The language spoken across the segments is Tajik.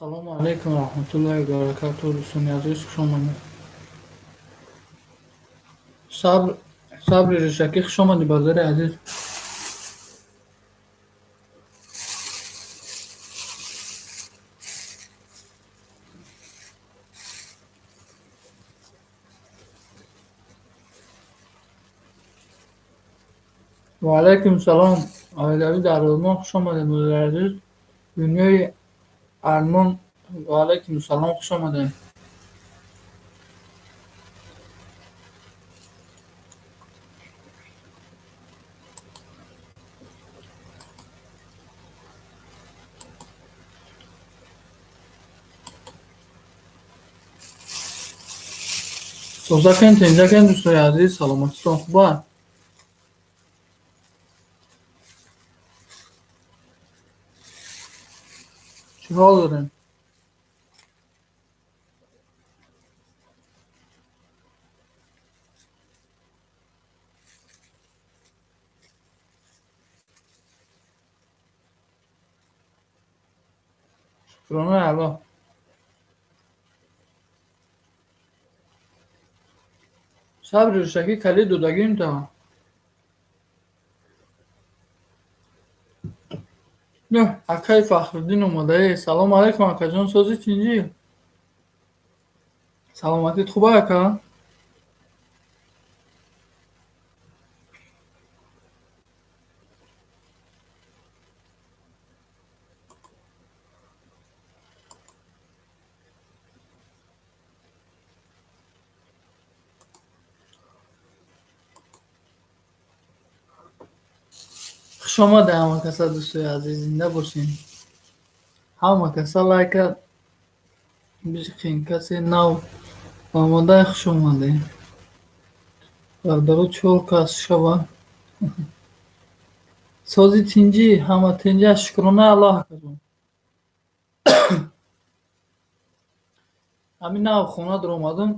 Ассалому алайкум ва раҳматуллоҳи ва баракатуҳ, дӯстони азиз, хуш омадед. Сабр, Сабри Ришакӣ, хуш омадӣ, бародари азиз. Ва алайкум салом. Оилавӣ дар Олмон, хуш омадед, бародари азиз. Дунёи Армон, ва алайкум салом, хуш омадед. Созакен, тинҷакен, дӯстои азиз, саломатитон хуба? Чӣ ҳол дорем? Шукронаи Аллоҳ. Сабри Ришакӣ, калид додагим та. Не, акаи Фахриддин омадаe. Салому алайкум, акаҷон, сози, тинҷӣ? Саломатит хуба, ака? Хуш омадед ҳама каса, дӯстои азиз, зинда бошед. Ҳама каса лайка биҷиқен, касе нав омада, хуш омадед. Бародаро, чор кас шава. Сози, тинҷӣ, ҳама тинҷа, шукронаи Аллоҳ, акаҷон. Ҳамин нав хона даромадам,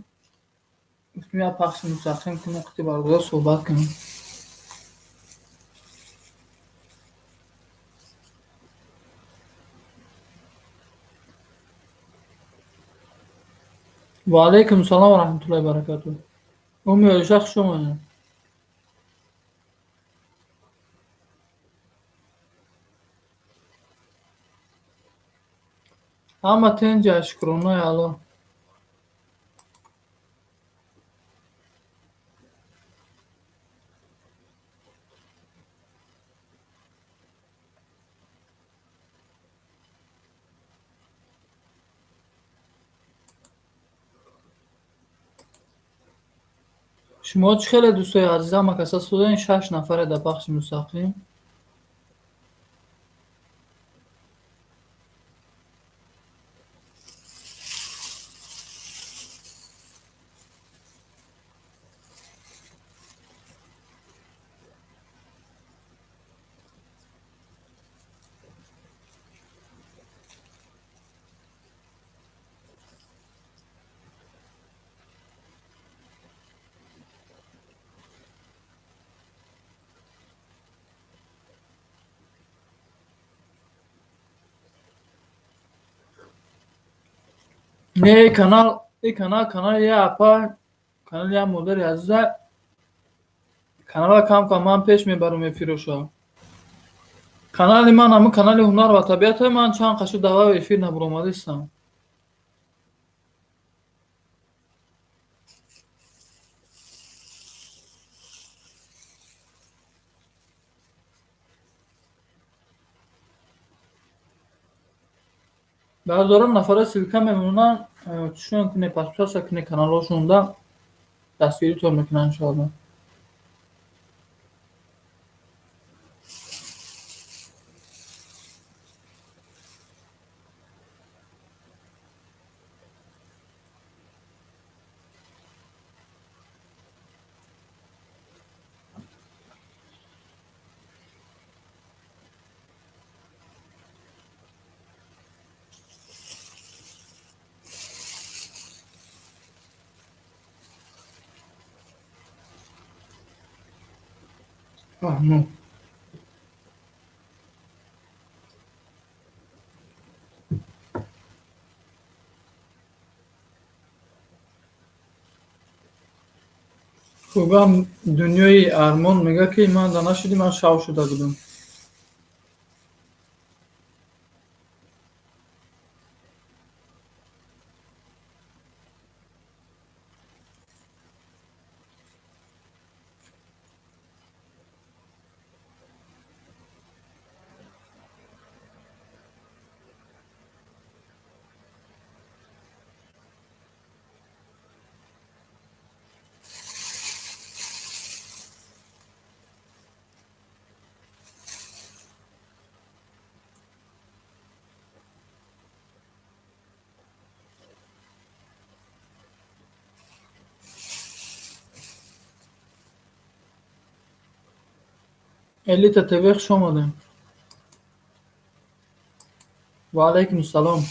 гуфтам як пахши мустақим кунам, қити бародаро суҳбат кунам. Ва алайкум салом ва раҳматуллоҳи ва баракатуҳ. Умми Оиша, хуш омадед. Ҳама тинҷа, шукронаи Аллоҳ. Шумо чӣ хеле, дӯстои азиз, ҳама каса созен, шаш нафаре дар пахши мустақим. Не, канал канали я апа, канали я модари азиза. Канала кам кам ман пеш мебарам эфироша. Канали ман ҳамин канали ҳунар ва табиат, ман чанд қаши даваи эфир набуромадистам. Бародарон, нафара ссылка мемонанд, чишон куне, подписаться куне каналҳошонда, дастгиритон мекунанд, иншоалло. Фаҳмо. Хубам, дунёи армон мега, ки ман да нашудӣ, ман шав шуда будам. Элита ТВ, хуш омадем. Ва алайкум салом.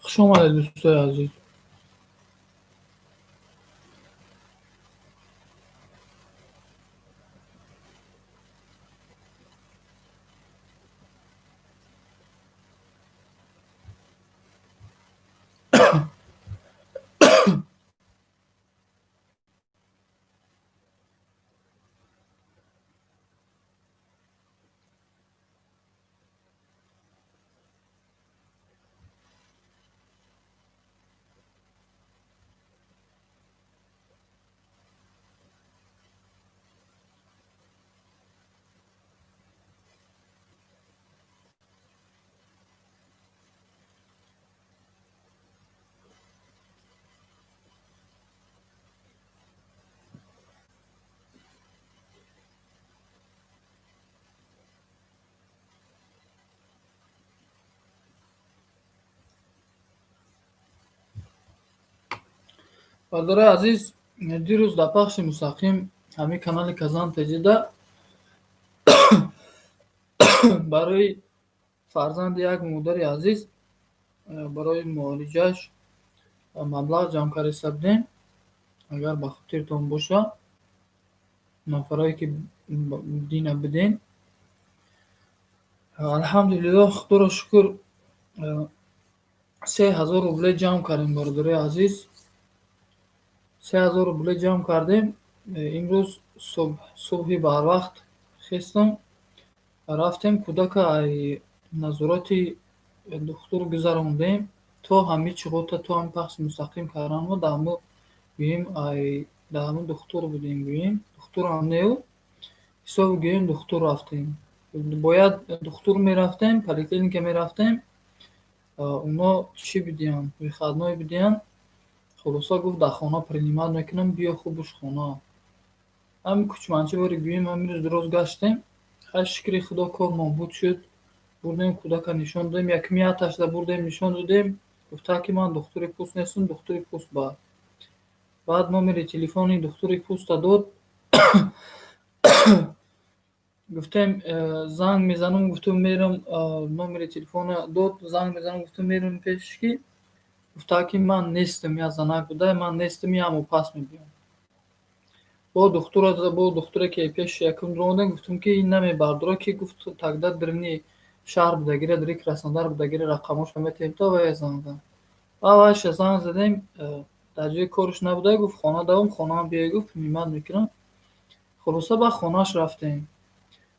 Хуш омадед, дӯстои азиз. Бародарои азиз, дирӯз дар пахши мустақим ҳамин канали Казан ТЖда барои фарзанди як модари азиз, барои муолиҷааш маблағ ҷамъ карда будем. Агар ба хотиртон боша, нафарое ки дина будем, алҳамдулиллоҳ, худоро шукр, 3000 рубле ҷамъ кардем. Бародарои азиз, 3000 рубле ҷамъ кардем. Имрӯз субҳи барвақт хестам, рафтем, кӯдака ай назорати духтур гузарондем. То ҳами чиғота, то ҳами пахши мустақим карданмо дар ҳамо гӯем, ай дар ҳамо духтур будем, гӯем духтурам неу ҳисоб, гӯем духтур рафтем. Бояд духтур мерафтем, поликлиника мерафтем, оно чӣ бидиҳанд, выходной бидиҳанд. Хулоса, гуфт, дар хона принимать мекунам, биё хубуш хона. Ҳамин кучманчи бори гӯем, ҳамин рӯз роз гаштем. Хай, шукри худо, кормон буд шуд. Бурдем, кӯдака нишон додем. Якми аташда бурдем, нишон додем. Гуфта, ки ман духтури пӯст нестам, духтури пӯст баъд. Баъд номери телефони духтури пӯста дод. Гуфтем, занг мезанам, гуфтум, мерам. Номери телефона дод, занг мезанам, гуфтум, мерам пешш, ки гуфта, ки ман нестам. Я занак буда, ман нестам, як моҳ пас мебиём. Бо духтура, бо духтуре ки пеши якум дуромадем, гуфтум, ки ин намебардора, ки гуфт, тогда дрини шаҳр будагира, дри Краснодар будагира, рақамошо метаҳем, то вая занг зан. Ба вайша занг задем, дар ҷои кораш набуда, гуфт, хона давом, хонаам биёй, гуфт, принимать мекунам. Хулоса, ба хонааш рафтем.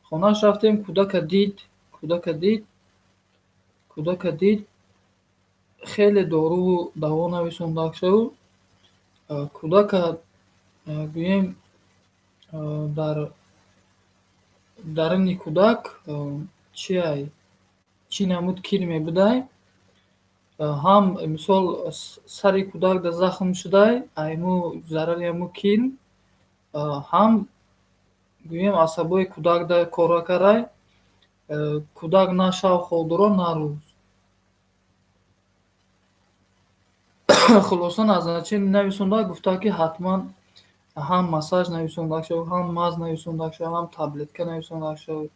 Хонааш рафтем, кӯдака дид, кӯдака дид, кӯдака дид, хеле доруву даво нависондакшаву. Кӯдака, гӯем, дар даруни кӯдак чиай, чӣ намуд кирме будай, ҳам мисол сари кӯдак да захм шудай, айму зарари ҳаму кирм, ҳам, гӯем, асабҳои кӯдак да кора карай. Кӯдак на шав хоб дорад, на рӯз. Хулоса, назначение нависонда, гуфта, ки ҳатман ҳам массаж нависонда шавад, ҳам маз нависонда шавад, ҳам таблетка нависонда шавад.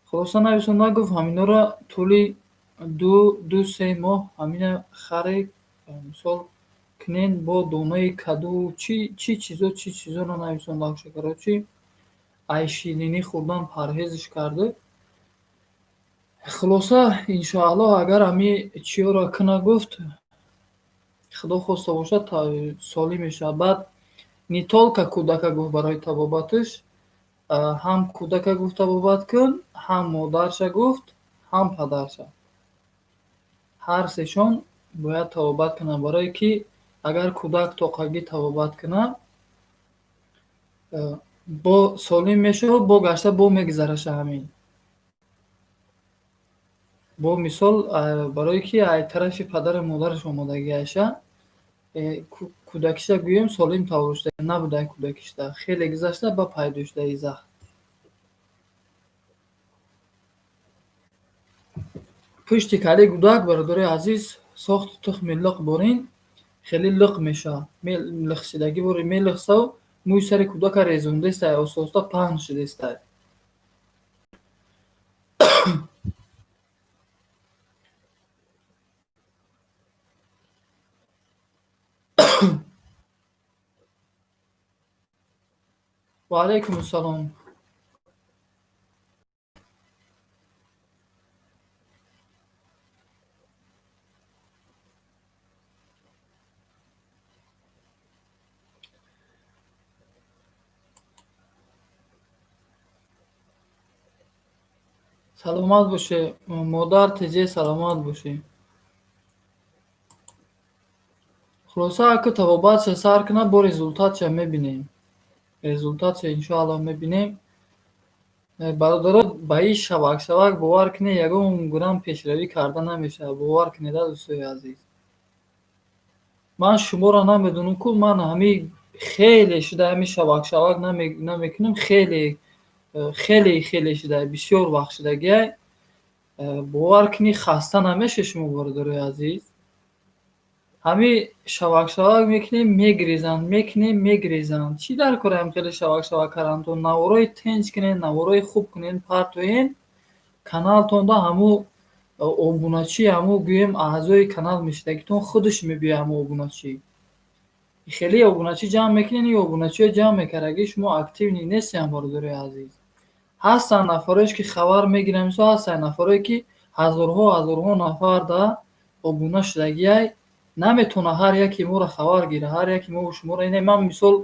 Хулоса, нависонда, гуфт, ҳаминора тӯли 2-3 моҳ ҳамина харе, мисол, кунен бо донаи каду, чӣ чӣ чизо, чӣ чизоро нависонда. Короче, ай ширинӣ хӯрдан парҳезиш карда. Хулоса, иншоаллоҳ, агар ҳами чиёро куна, гуфт, худо хоста бошад, солим мешавад. Баъд не только кӯдака, гуфт, барои табобаташ ҳам кӯдака, гуфт, табобат кун, ҳам модарша, гуфт, ҳам падарша, ҳар сешон бояд табобат кунанд, барое ки агар кӯдак тоқагӣ табобат кунад, бо солим мешавад, бо гашта бо мегузараша ҳамин. Бо мисол, барое ки ай тарафи падару модараш омодагиаша, кӯдакиша, гӯем, солим таваллуд шуда набуда, кӯдакишда хеле гузашта ба пайдо шудаи захм. Пушти кали гудак, бародарои азиз, сохту тухми лиқ борин, хеле лиқ мешавад, лихсидагӣ бори мелихсав, мӯи сари кӯдака резондестай, оста оста паҳн шудестай. Ва алайкум ассалом. Саломат бошед, модар теҷе, саломат бошед. Хулоса, ака табобатша сар кунад, бо результатша мебинем, результатша иншоаллоҳ мебинем. Бародаро, ба ин шавак шавак, бовар кунед, ягон гурам пешравӣ карда намешавад. Бовар кунед, дӯстои азиз, ман шуморо намедонам ку, ман ҳами хеле шуда ҳами шавак шавак намекунам, хеле хеле хеле шуда, бисёр вақт шудагиай. Бовар кунӣ, хаста намешед шумо, бародарои азиз? Ҳами шавак шавак мекунем, мегирезанд, мекунем, мегирезанд. Чӣ дар кораам хеле шавак шавак карданатон? Наворои тинҷ кунед, наворои хуб кунед, партоен каналтонда. Ҳаму обуначӣ, ҳаму, гӯем, аъзои канал мешудагитон худаш мебиёяд. Ҳаму обуначӣ, хеле обуначӣ ҷамъ мекунед, ин обуначиҳо ҷамъ мекардаги шумо активный нестем, бародарои азиз. Ҳастанд нафароеш, ки хабар мегиранд. Мисол, ҳастанд нафарое, ки ҳазорҳо ҳазорҳо нафар да обуна шудагиай, наметавонад ҳар яке моро хабар гирад, ҳар яке мо шуморо. Ина ман, мисол,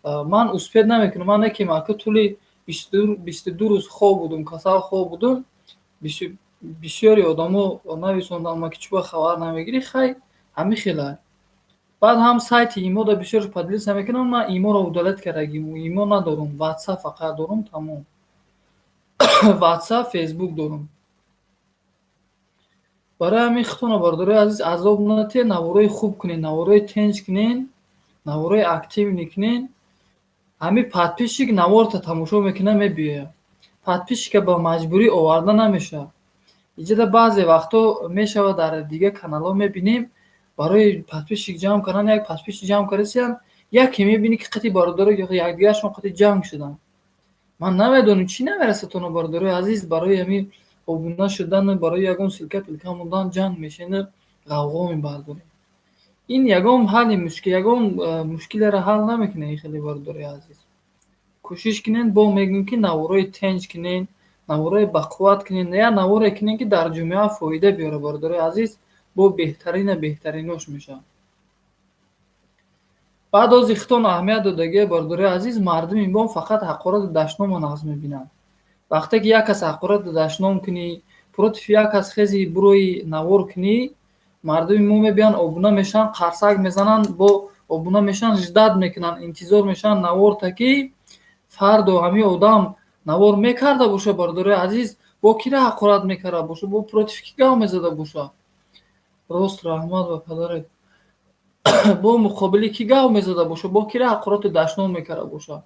ман успеть намекунам. Ман некем, ака, тӯли 22 рӯз хоб будум, касал хоб будум. Бисёри одамо нависонданд ма, ки чӯба хабар намегирӣ. Хай, ҳамин хела. Баъд ҳам сайти имода бисёр поделиться мекунам. Ман иморо удалить кардагим, имо надорум, ватсап фақат дорум, тамом. Ватсап, фейсбук дорум. Барои ҳамин худтонро, бародарои азиз, азоб натиҳед. Наворои хуб кунед, наворои тинҷ кунед, наворои активный кунед. Ҳамин подписчик наворта тамошо мекунад, мебиёяд. Подписчика ба маҷбурӣ оварда намешавад. Иҷода баъзе вақтҳо мешавад, дар дигар каналҳо мебинем, барои подписчик ҷамъ кардан як подписчик ҷамъ кардасиянд, яке мебинӣ, ки қати бародаро якдигаршон қати ҷанг шуданд. Ман намедонам, чӣ намерасад тоно, бародарои азиз, барои ҳамин обуна шудану барои ягон ссылка пилка мондан ҷанг мешавену ғавғо мебардорем. Ин ягон ҳалли мушкил, ягон мушкилеро ҳал намекунад ин хеле. Бародарои азиз, кӯшиш кунед, бо мегӯем, ки наворои тинҷ кунед, наворои бақувват кунед, як наворе кунед, ки дар ҷомеа фоида биёрад. Бародарои азиз, бо беҳтарина беҳтаринош мешавад. Баъд ози худтон аҳамият додагӣ, бародарои азиз, мардуми мо фақат ҳақорату дашномо нағз мебинанд. Вақте ки як кас ҳақорату дашном кунӣ, против як кас хези, бурои навор кунӣ, мардуми мо мебиёянд, обуна мешаванд, қарсак мезананд, бо Обуна мешаванд, ждать мекунанд, интизор мешаванд наворта, ки фардо ҳамин одам навор мекарда боша, бародарои азиз, бо кира ҳақорат мекарда боша, бо против ки гап мезада боша. Рост, раҳмат ба падарат. Бо муқобили ки гап мезада боша, бо кира ҳақорату дашном мекарда боша.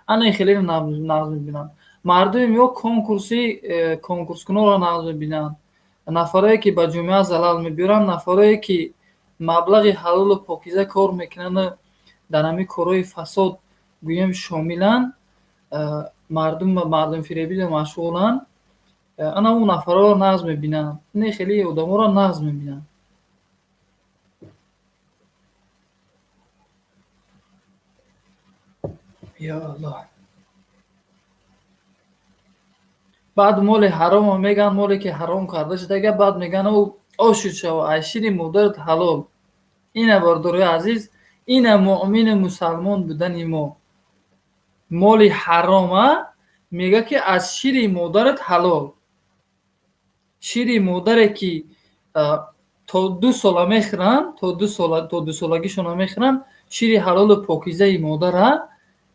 Ана ин хеле нағз мебинанд. Мардуми ё конкурси конкурскунонро нағз мебинанд. Нафарое ки ба ҷомеа залал мебиёранд, нафарое ки маблағи ҳалолу покиза кор мекунанду дар ҳамин корҳои фасод гӯем шомиланд, мардум ба мардумфиребӣ машғуланд, ана он нафарҳоро нағз мебинанд. Ин хеле одаморо нағз мебинанд. Ё Аллоҳ. Баъд моли ҳаромро мегӯянд, моле ки ҳаром карда шудага, баъд мегӯянд ӯ ошуд шава, аз шири модарат ҳалол. Ина, бародарои азиз, ина муъмину мусалмон будани мо. Моли ҳарома мегӯяд, ки аз шири модарат ҳалол. Шири модаре ки то 2 сола мехӯранд, то 2 сола, то дусолагишона мехӯранд, шири ҳалолу покизаи модара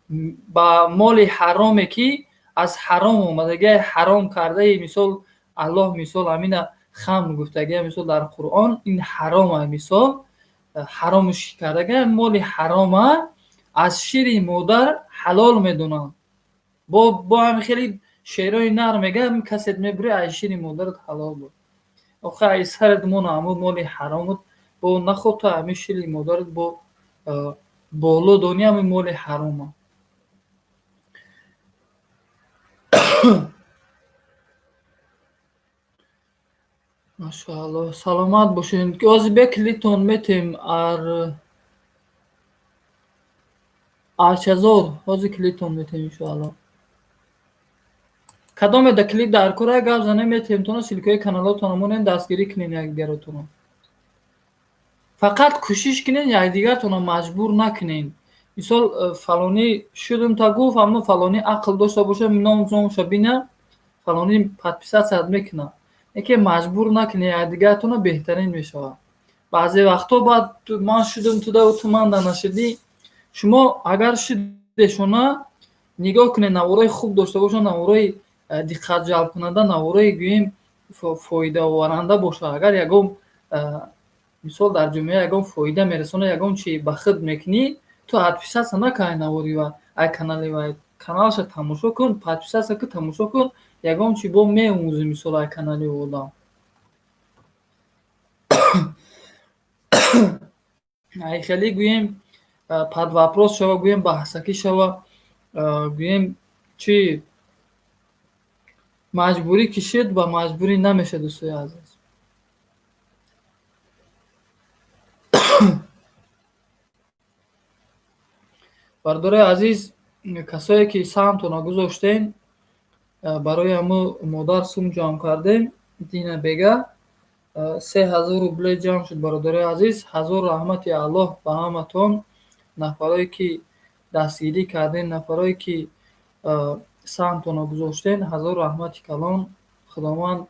ба моли ҳароме ки аз ҳаром омадагиа, ҳаром кардаи, мисол, Аллоҳ, мисол, ҳамина хамр гуфтагиа, мисол, дар Қуръон ин ҳарома, мисол, ҳаромш кардага, моли ҳарома аз шири модар ҳалол медонанд. Бо ҳамин хеле шеърҳои нарм мегӯяд, касет мебурӣ, аз шири модарат ҳалол буд. Охир ай сарат мона ҳамун моли ҳаромат бо наход, ту ҳамин шири модарат бо боло донӣ ҳамин моли ҳарома. Машааллоҳ, саломат бошед. Ҳозир бе клитон метем ар Арчазор, ҳозир клитон метем, иншоаллоҳ. Кадоме да клип дар кора, гап занем, метемтона, ссылкаи каналотонро монем, дастгирӣ кунед якдигаротонро. Фақат кӯшиш кунед, якдигартонро маҷбур накунед. Мисол, фалонӣ шудум та гуфт, аммо фалонӣ ақл дошта боша, номша бина, фалонӣ подписаться мекунад. Яке маҷбур накунед якдигартонро, беҳтарин мешавад. Баъзе вақтҳо баъд ман шудум туда, ту манда нашудӣ. Шумо агар шудешона, нигоҳ кунед, навораи хуб дошта бошанд, навораи диққатҷалбкунанда, навораи гӯем фоидаоваранда бошад. Агар ягон, мисол, дар ҷомеа ягон фоида мерасонад, ягон чи ба худ мекунӣ, ту подписаться накун ай навори вай, ай канали вай. Каналаша тамошо кун, подписаться кун, тамошо кун, ягон чи бо меомӯзӣ, мисол, ай канали ӯ одам. Ай хеле гӯем под вопрос шава, гӯем баҳсакӣ шава, гӯем чи маҷбурӣ кишид, ба маҷбурӣ намешавад, дӯстои азиз. Бародарои азиз, касое ки саҳмтонро гузоштем, барои ҳамун модар сум ҷамъ кардем, дина бега 3000 рубле ҷамъ шуд, бародарои азиз. Ҳазор раҳмати Аллоҳ ба ҳаматон, нафарое ки дастгирӣ кардем, нафарое ки саҳмтонро гузоштем, ҳазор раҳмати калон. Худованд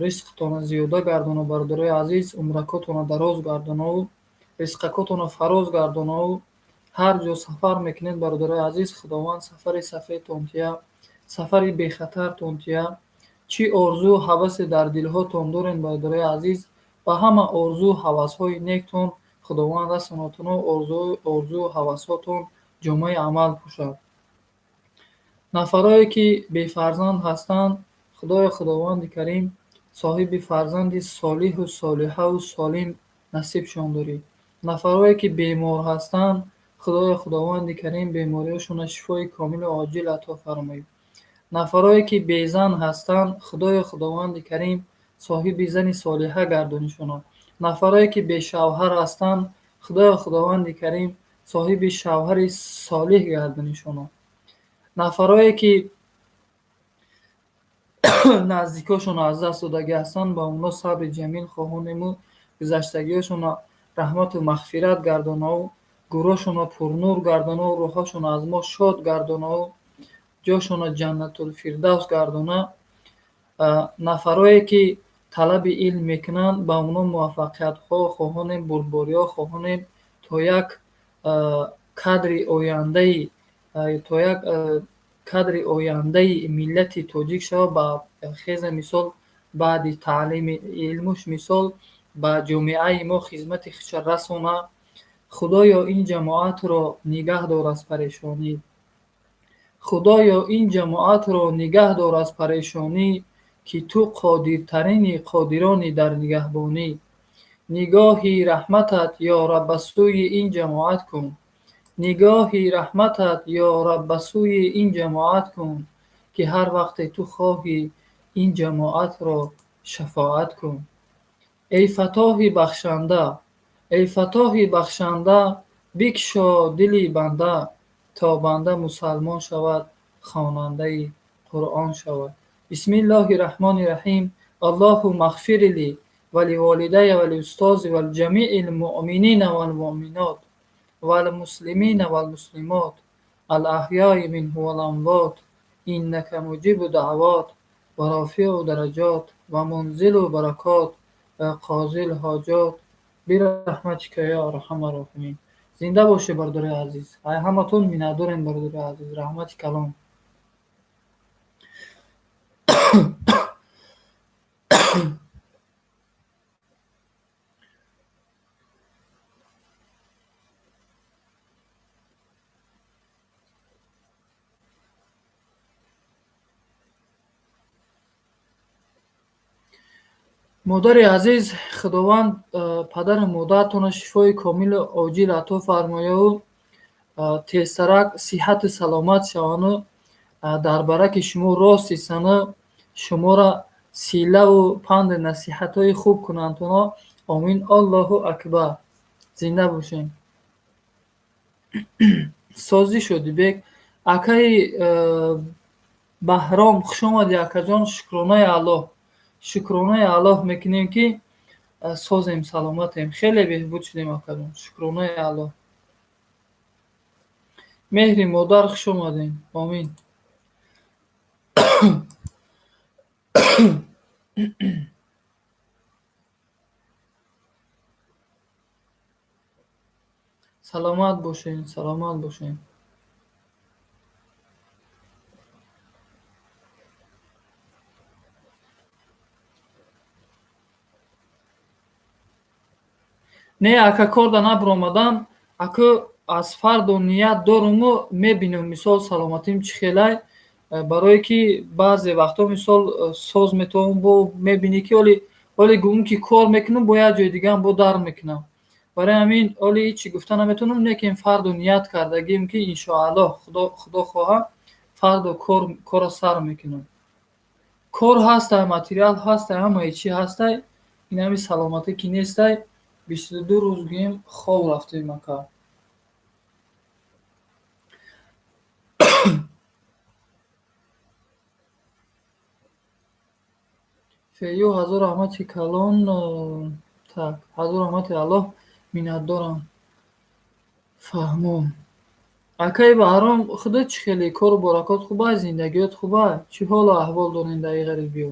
ризқтонро зиёда гардонад, бародарои азиз, умракотонро дароз гардонаву ризқакотонро фароз гардонаву ҳар ҷо сафар мекунед, бародарои азиз, Худованд сафари сафедтон тия, сафари бехатартон тия. Чӣ орзу ҳавасе дар дилҳотон дорем, бародарои азиз, ба ҳама орзу ҳавасҳои нектон Худованд расонатону орзу ҳавасҳотон ҷомаи амал пӯшад. Нафарое ки бефарзанд ҳастанд, Худоё, Худованди Карим соҳиби фарзанди солиҳу солиҳаву солим насибшон дорӣ. Нафарое ки бемор ҳастанд, Худоё, Худованди Карим бемориҳошонро шифои комилу оҷил ато фармоӣ. Нафарое ки безан ҳастанд, Худоё, Худованди Карим соҳиби зани солиҳа гардонишона. Нафарое ки бешавҳар ҳастанд, Худоё, Худованди Карим соҳиби шавҳари солиҳ гардонишона. Нафарое ки наздикошонро аз даст додагӣ ҳастанд, ба онҳо сабри ҷамил хоҳонему гузаштагиҳошонро раҳмату мағфират гардонаву гӯрошонро пурнур гардонаву рӯҳҳошонро аз мо шод гардонаву ҷошонро ҷаннатулфирдавс гардона. Нафарое ки талаби илм мекунанд, ба онҳо муваффақиятҳо хоҳонем, бурдбориҳо хоҳонем, то як кадри ояндаи, то як кадри ояндаи миллати тоҷик шава, ба хеза, мисол, баъди таълими илмуш, мисол, ба ҷомеаи мо хизмати худша расона. Худоё, ин ҷамоатро нигаҳ дор аз парешонӣ. Худоё, ин ҷамоатро нигаҳ дор аз парешонӣ, ки ту қодиртарини қодирони дар нигаҳбонӣ. Нигоҳи раҳматат, ё Раб, ба сӯи ин ҷамоат кун. Нигоҳи раҳматат, ё Раб, ба сӯи ин ҷамоат кун, ки ҳар вақте ту хоҳӣ, ин ҷамоатро шафоат кун. Эй Фаттоҳи бахшанда, эй Фаттоҳи бахшанда, бикшо дили банда, то банда мусалмон шавад, хонандаи Қуръон шавад. Бисмиллоҳи раҳмони раҳим. Аллоҳумма ғфир ли ва ливолидайя ва лиустози ва лиҷамиил муъминина вал муъминот вал муслимина вал муслимот ал аҳёи минҳу вал амвот иннака муҷибу даъвот ва рофиу дараҷот ва мунзилу баракот ва қозил ҳоҷот бираҳматика ё арҳамар роҳимин. Зинда бошед, бародари азиз. Ай ҳаматон миннатдорем, бародари азиз. Раҳмати калон. Модари азиз, Худованд падару модаратонро шифои комилу оҷил ато фармояву тезтарак сиҳату саломат шавану дар бараки шумо рост истану шуморо силаву панду насиҳатҳои хуб кунандтуно. Омин. Аллоҳу акбар. Зинда бошем. Созӣ Шодибек. Акаи Баҳром, хуш омадӣ, акаҷон. Шукронаи Аллоҳ. Шукронаи Аллоҳ мекунем, ки созем, саломатем. Хеле беҳбуд шудем, акаҷон. Шукронаи Аллоҳ. Меҳри модар, хуш омадем. Омин. Саломат бошед, саломат бошед. Не, ака, корда набаромадам. Аку аз фарду ният доруму мебинам, мисол, саломатим чӣ хелай, барое ки баъзе вақтҳо, мисол, соз метавон, бо мебинӣ, ки оли гумон ки кор мекунам, бо як ҷои дигаам бо дар мекунам. Барои ҳамин оли ҳечи гуфта наметавонам, лекин фарду ният кардагим, ки иншоаллоҳ, Худо хоҳа, фардо корро сар мекунам. Кор ҳастай, материал ҳастай, ҳамаи чӣ ҳастай, ин ҳами саломатӣ ки нестай. 22 рӯз гӯем хоб рафтем, ака. Фею, ҳазор раҳмати калон, так, ҳазор раҳмати Аллоҳ, миннатдорам. Фаҳмом. Акаи Баҳром, худо чӣ хеле, кору баракот хуб аст, зиндагиёт хуб аст? Чӣ ҳолу аҳвол дорем дар ин ғарибиё?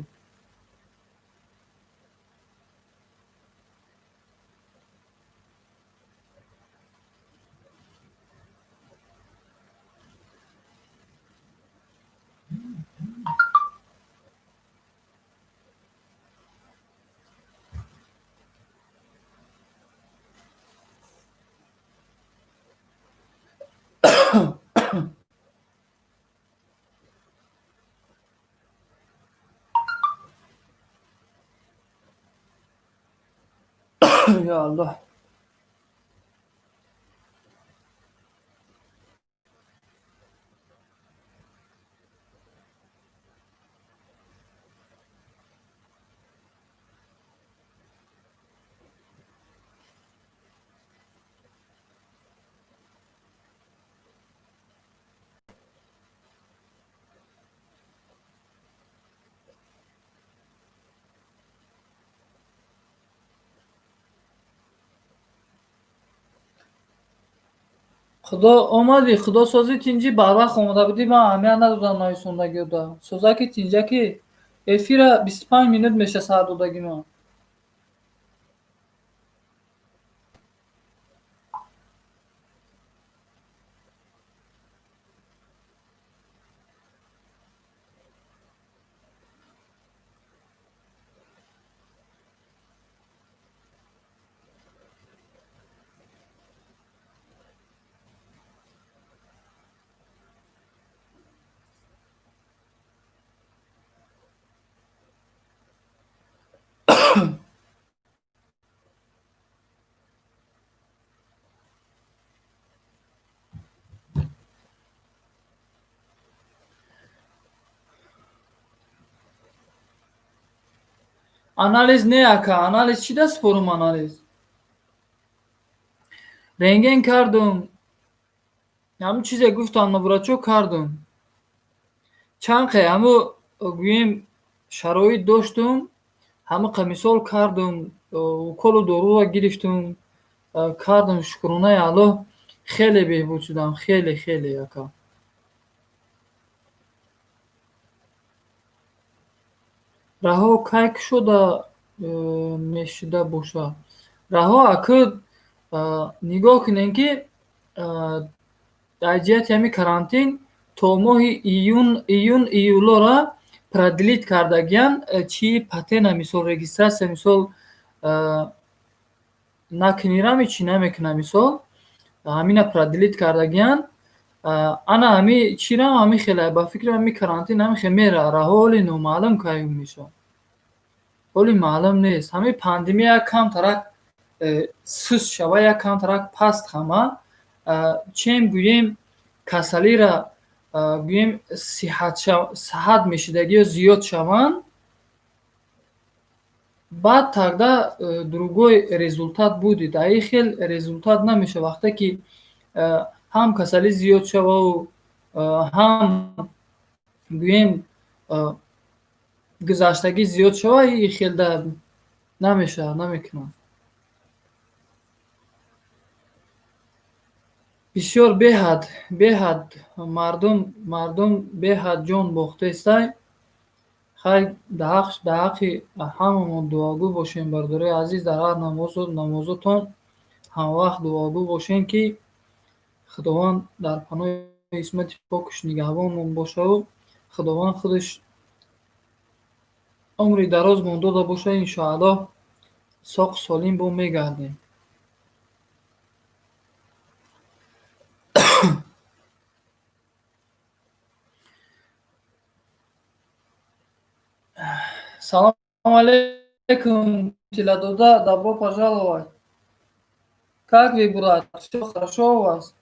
Ё Аллоҳ. Худо омадӣ, Худо созӣ, тинҷӣ, барвақт омода будӣ, ман аҳамият надодам нависондагиёда. Созаки, тинҷаки, эфира 25 минут меша сар додагӣ ман. Анализ не, ака, анализ чӣ даст спорум анализ? Рентген кардум, ҳамун чизе гуфтам врачо, кардум. Чанд қе ҳаму гӯем шароит доштум, ҳамақа мисол кардум, уколу доруро гирифтум, кардум, шукронаи Аллоҳ, хеле беҳбуд шудам, хеле, хеле, ака. Раҳо кай кушода мешуда бошад? Раҳо, акӯ, нигоҳ кунем, ки дар ҷиҳати ҳамин карантин то моҳи июн, июн, июлора продлить кардагиян. Чи патена, мисол, регистрация, мисол, накунирам, чӣ намекунам, мисол, ҳамина продлить кардагиян. Ана ҳами чирам ҳами хеле, ба фикрам, ҳами карантин ҳами хел мера. Раҳо ҳоли номаълум кай мешавад, ҳоли маълум нест. Ҳамин пандемия як камтарак суст шава, як камтарак паст хама, чем гӯем касалира, гӯем, сиҳат мешидагиё зиёд шаванд, баъд тогда другой результат будет. А ин хел результат намешавад, вақте ки ҳам касалӣ зиёд шававу ҳам, гӯем, гузаштагӣ зиёд шава, ин хелда намешавад, намекунад. Бисёр беҳад мардум беҳад ҷон бохтаестай. Хай, дар ҳаққи ҳамамон дуогӯ бошем, бародарои азиз, дар ҳар намозотон ҳамавақт дуогӯ бошем, ки Худованд дар паноҳи исмати покаш нигаҳбонмон бошаву Худованд худаш умри дарозмон дода бошад, иншоаллоҳ, соқу солим бо мегардем. Салому алейкум, Тиладода, добро пожаловать. Как вы, брат? Все хорошо у вас?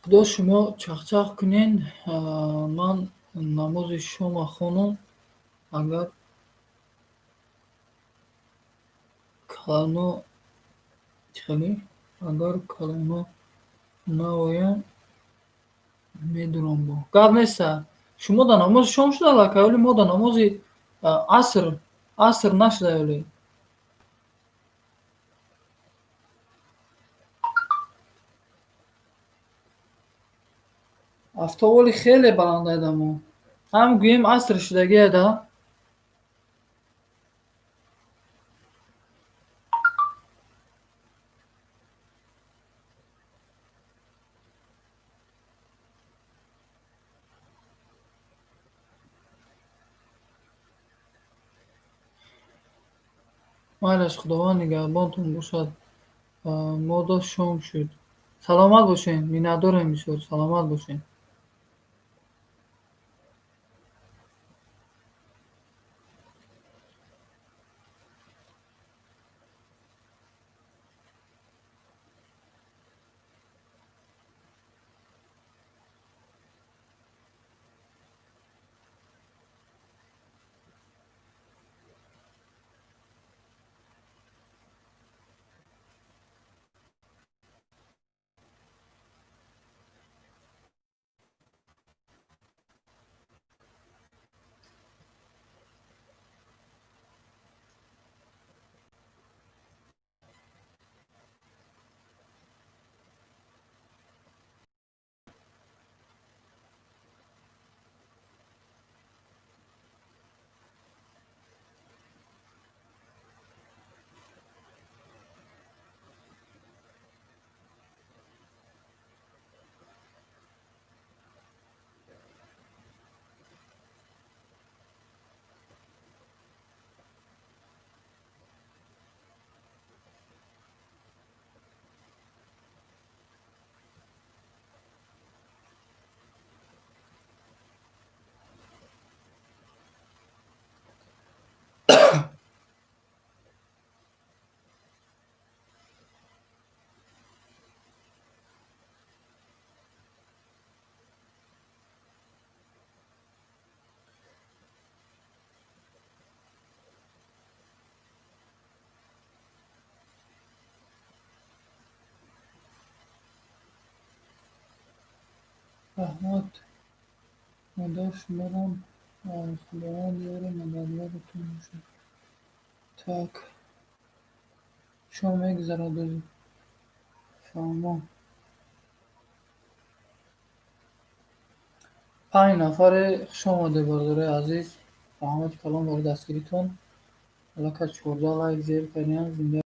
Худо, шумо чахчах кунен, ман намози шома хонам. Агар калоно чӣ, агар калоно наоям, медурам. Бо гап неста. Шумо дар намози шом шуда аллакай, оли мо дар намози аср нашуда оли. Офтоб оли хеле баланд айдамо, ҳам гӯем аср шудагие да. Майлаш, Худованд нигаҳбонтон бошад. Мода шом шуд. Саломат бошед, миннатдорем бисёр, саломат бошед. Раҳмат, модар, шуморам Худованд ёру мададгоратон бошад. Так, чо мегузарад ӯзи? Фаҳмо. 5 нафаре, хуш омадед, бародарои азиз. Раҳмати калон барои дастгиритон. Аллакай 14 лайк зер кардем. Зинда.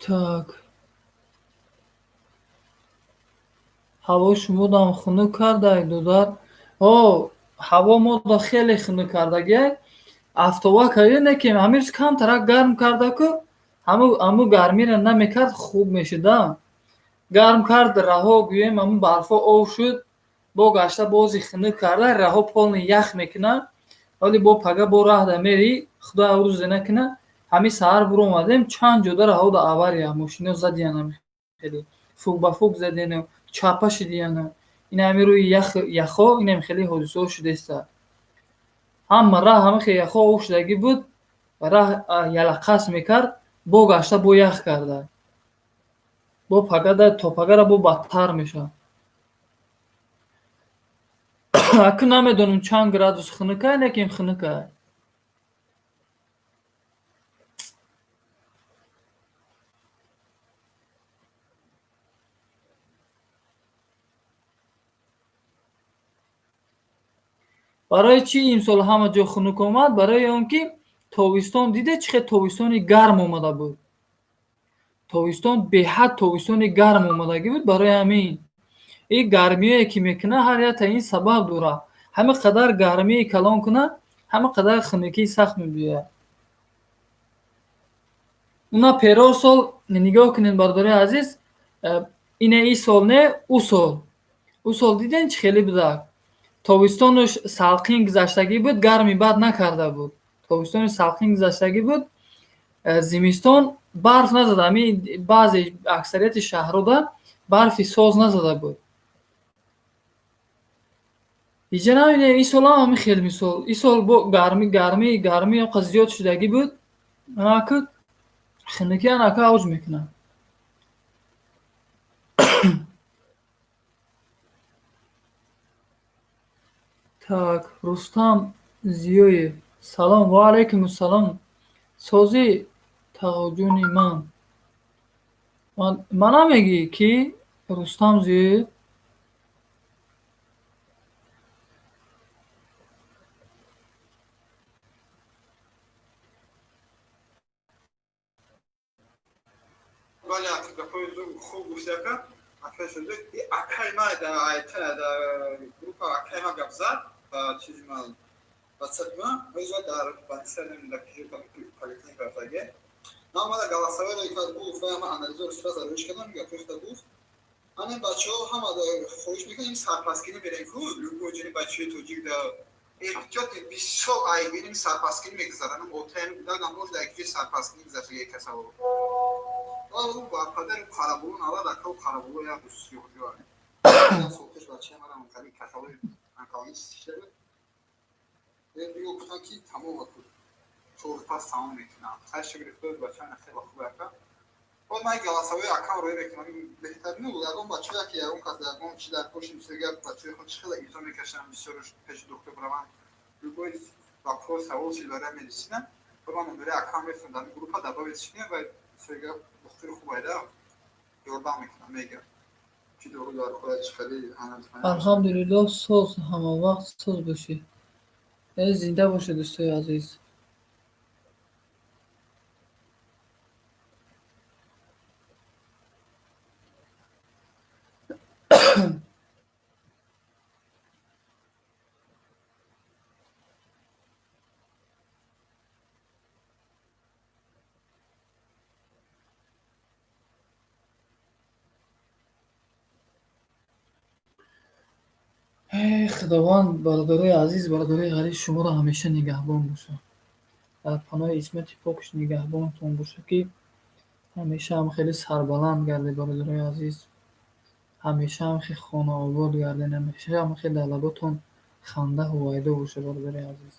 Так. Ҳаво шумодам хунук кардай, додар? Ҳо, ҳаво мода хеле хунук кардагиай. Афтова карда не ки ҳамин рӯз камтарак гарм карда ку, ҳаму гармиро намекард, хуб мешуда. Гарм кард, раҳо гӯем, ҳамун барфо ов шуд, бо гашта бози хунук карда, раҳо полный ях мекунад. Вале бо пага бо раҳда мери, худо рӯзе накунад. Ҳамин саҳар буромадем, чанд ҷода раҳода авария, мошино задиян хеле. Фук ба фук задияну, чапа шидияну. Ин ҳамин рӯи яхо, инам хеле ҳодисаҳо шудааста. Ҳама раҳ ҳама хел яхо ов шудагӣ буд, раҳ ялақас мекард, бо гашта бо ях карда. Бо пагада то пагара бо бадтар мешавад. Акун намедонам чанд градус хунукай, лекин хунукай. Барои чӣ имсол ҳама ҷо хунук омад? Барои он ки тобистон диде чӣ хел тобистони гарм омада буд. Тобистон беҳад тобистони гарм омадагӣ буд. Барои ҳамин ин гармие ки мекунад, ҳар як таин сабаб дорад. Ҳама қадар гармии калон кунад, ҳама қадар хунукии сахт мебиёяд. Уна перор сол нигоҳ кунед, бародарои азиз, ине ин сол не, ӯ сол. Ӯ сол дидем чӣ хеле будак. Тобистонаш салқин гузаштагӣ буд, гарми бад накарда буд. Тобистони салқин гузаштагӣ буд, зимистон барф назада. Ҳамин баъзе аксарияти шаҳрҳода барфи соз назада буд. Иҷа намебинем, ин сол ҳам ҳамин хел мисол. Ин сол бо гармӣ, гармӣ, гармӣ онқадр зиёд шудагӣ буд, анаку хунукӣ анаку авҷ мекунад. Так, Рустам Зиёев. Салом, ва алайкум ассалом. Сози тағоҷони ман. Мана мегӣ ки Рустам Зиёев? Бале, гапҳои хуб гуфти, ака. Акай шуда, акай ма дар группа акай ма гап зад ба чизи ма ватсапи ма, ҳозир дар больница дар поликлиника рафтаге. Ман омада голосовой ро кард, гуфт, ва ман анализҳоро сразу рӯш кардам, гапҳои худа гуфт. Ҳамин бачаҳо ҳама хоҳиш мекунанд, ин сарпаскинӣ берем ку, любой ҷони бачаҳои тоҷик да эҳтиёт бисёр айбиним сарпаскинӣ мегузаранд. Отаем дадам бош дар якҷои сарпаскинӣ гузаштаги касаво. Ва падари қарабулу навад акау қарабулу як сиёҳҷо. Сол пеш бачаи манам хали касалои онкологический шуда буд. Биё гуфтан ки тамом 4 рӯз пас тамом мекунам. Хай шукри худо, бачаам хеле хуб ака. Боз ман голосовой акам рӯй мекунам. Беҳтар ну ягон бачае ки ягон кас ягон чи дар поши мисол гап бачаи худ чӣ хеле изо мекашанд, бисёр пеши доктор раванд. Любой вопрос, савол чи барои медицина, ман номери акам мефиристам дар группа добавить шинем ва мисол гап духтури хуб айда ёрдам мекунам, мегӯям. Чӣ дору дар хӯрад, чӣ хеле. Алҳамдулиллоҳ, соз, ҳама вақт соз бошед. Зинда бошед, дӯстои азиз. Худованд, бародарои азиз, бародарои ғариб, шуморо ҳамеша нигаҳбон бошад. Дар паноҳи исмати покаш нигаҳбонтон бошад, ки ҳамеша ҳам хеле сарбаланд гардед, бародарои азиз. Ҳамеша ҳам хеле хонаобод гардед, ҳамеша ҳам хеле дар лаботон ханда ҳувайдо бошад, бародарои азиз.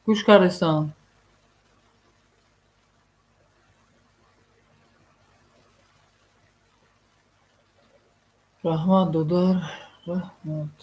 Гӯш кардистам. Раҳмат, додар, раҳмат.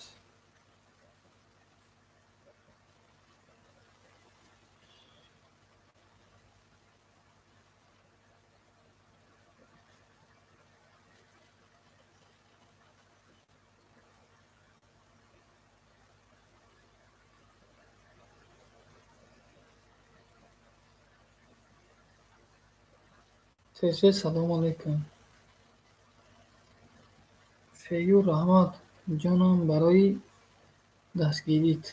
Тесе, салому алайкум. Фею, раҳмат, ҷонам, барои дастгирит.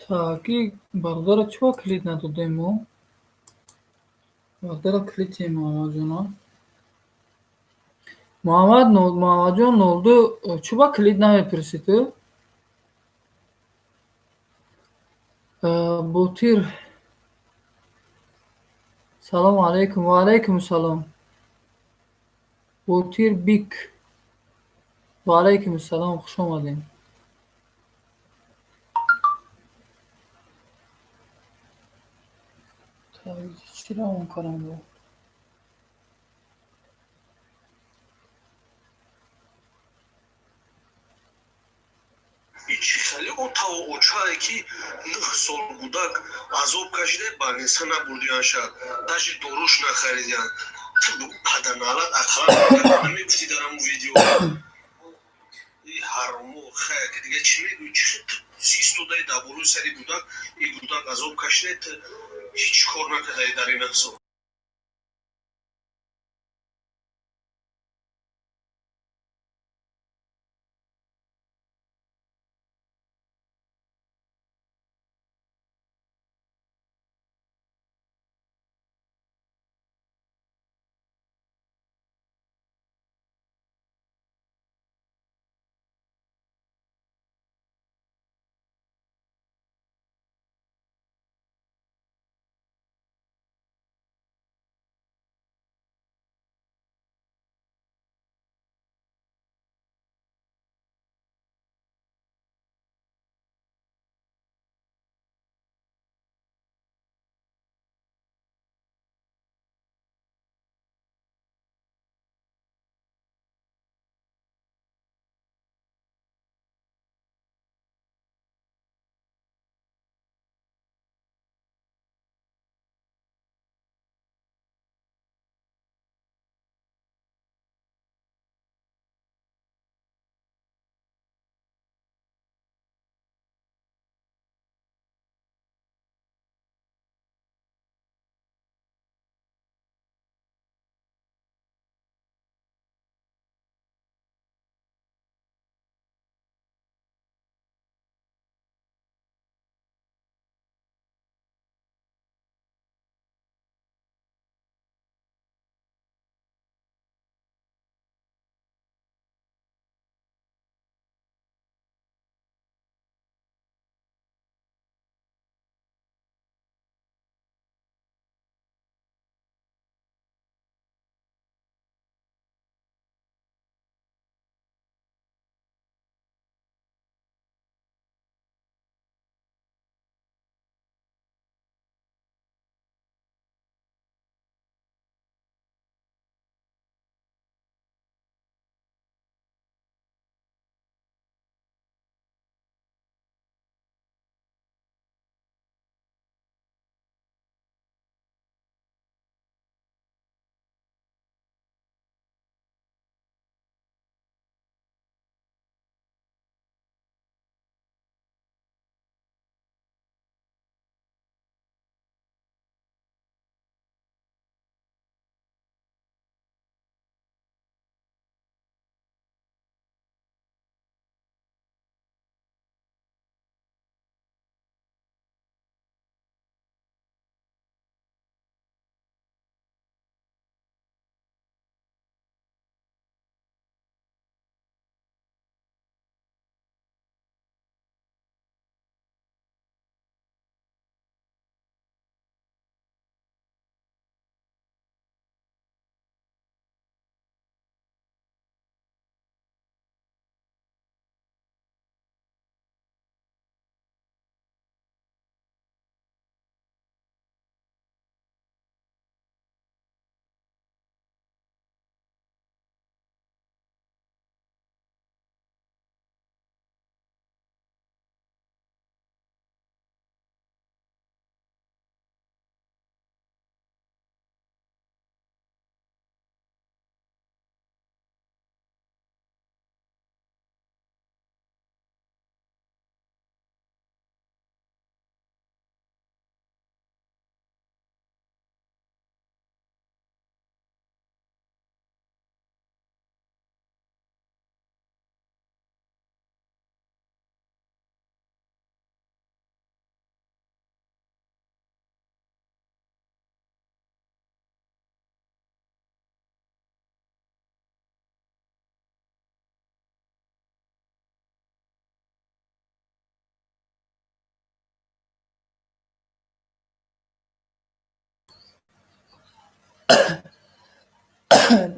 Так, и бародаро чӣ калид надодем мо? Бародаро калидем, Муҳаммадҷоно. Муҳаммад, Муҳаммадҷон нолду, чӯ ба калид намепурсӣ ту? Ботир, салому алайкум. Ва алайкум салом. Ботир бик. Ва алайкум салом, хуш омадем. Чӣ равон кардам бо? Чӣ хеле отаву очае, ки 9 сол кӯдак азоб кашида, больница набурдиянша, даже доруш нахаридиян. Паданалат, ақаллан намегуфтӣ дар ҳамун видео. Ҳаромо хая, ки дига чӣ мегӯӣ? Чӣ ту истодаи дар болои сари кӯдак, ин кӯдак азоб кашида, ту ҳеҷ кор накардаи дар ин 9 сол.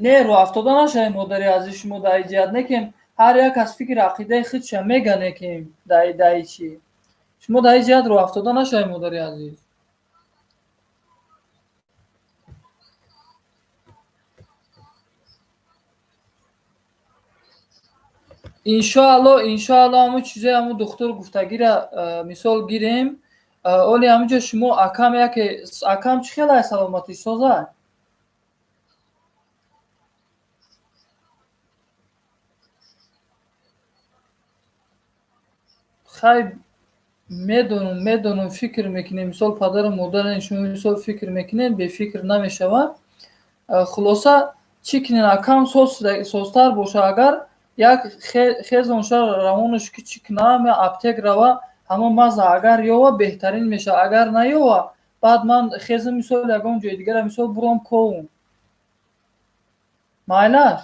Не, рӯафтода нашавем, модари азиз, шумо дар ин ҷиҳат, не ки ҳар як аз фикри ақидаи худша мега, не ки дар ин чӣ. Шумо дар ин ҷиҳат рӯафтода нашавем, модари азиз. Иншоалло, иншоалло, ҳамун чизое ҳамун духтур гуфтагира мисол гирем. Оли ҳаминҷо шумо акам яке, акам чӣ хел ай, саломатӣ соза? Хай, медонам, медонам, фикр мекунем, мисол падару модарен шумо, мисол фикр мекунем, бефикр намешавад. Хулоса, чӣ кунем, акам созтар боша, агар як хезонша равонаш ки чӣ кунам, аптек рава, ҳамон маза агар ёва, беҳтарин мешавад, агар наёва, баъд ман хезам, мисол ягон ҷои дигара мисол бурам ковум. Майлаш?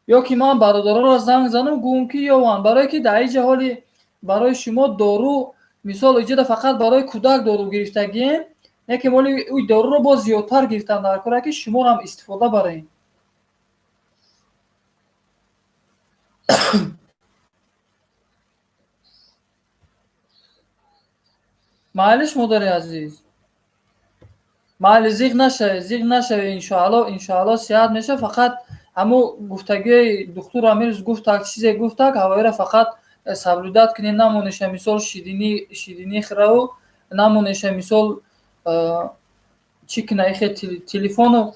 Ё ки ман бародароро занг занам, гӯм ки ёванд, барое ки дар инҷа ҳоли барои шумо дору, мисол иҷода фақат барои кӯдак дору гирифтагием, не ки моли ӯ доруро боз зиёдтар гирифтан дар кора, ки шуморо ҳам истифода барем. Майлиш, модари азиз? Майли, зиғ нашавед, зиғ нашавед, иншоалло, иншоалло, сиҳат мешавад. Фақат ҳамун гуфтагиҳои духтур Амирз гуфтак, чизе гуфтак, ҳавоиро фақат соблюдать кунед, намонеша мисол ширинӣ, ширинӣ хӯраву намонеша, мисол чӣ куна, ихе телефону.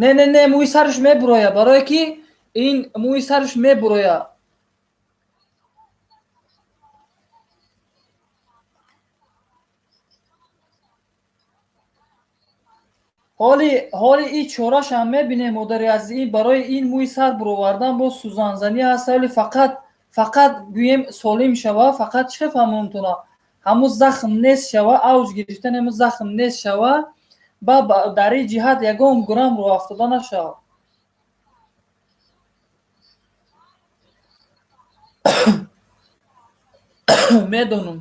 Не, не, не, мӯи сараш мебуроя, барое ки ин мӯи сараш мебуроя. Ҳоли, ҳоли и чорашам мебинем, модари азиз, ин барои ин мӯи сар буровардан боз сӯзанзанӣ ҳаст, вале фақат, фақат гӯем солим шава, фақат чӣ хел фаҳмонтона, ҳамун захм нест шава, авҷ гирифтани ҳамун захм нест шава, ба дар ин ҷиҳат ягон грамм рӯафтода нашавад. Медонам.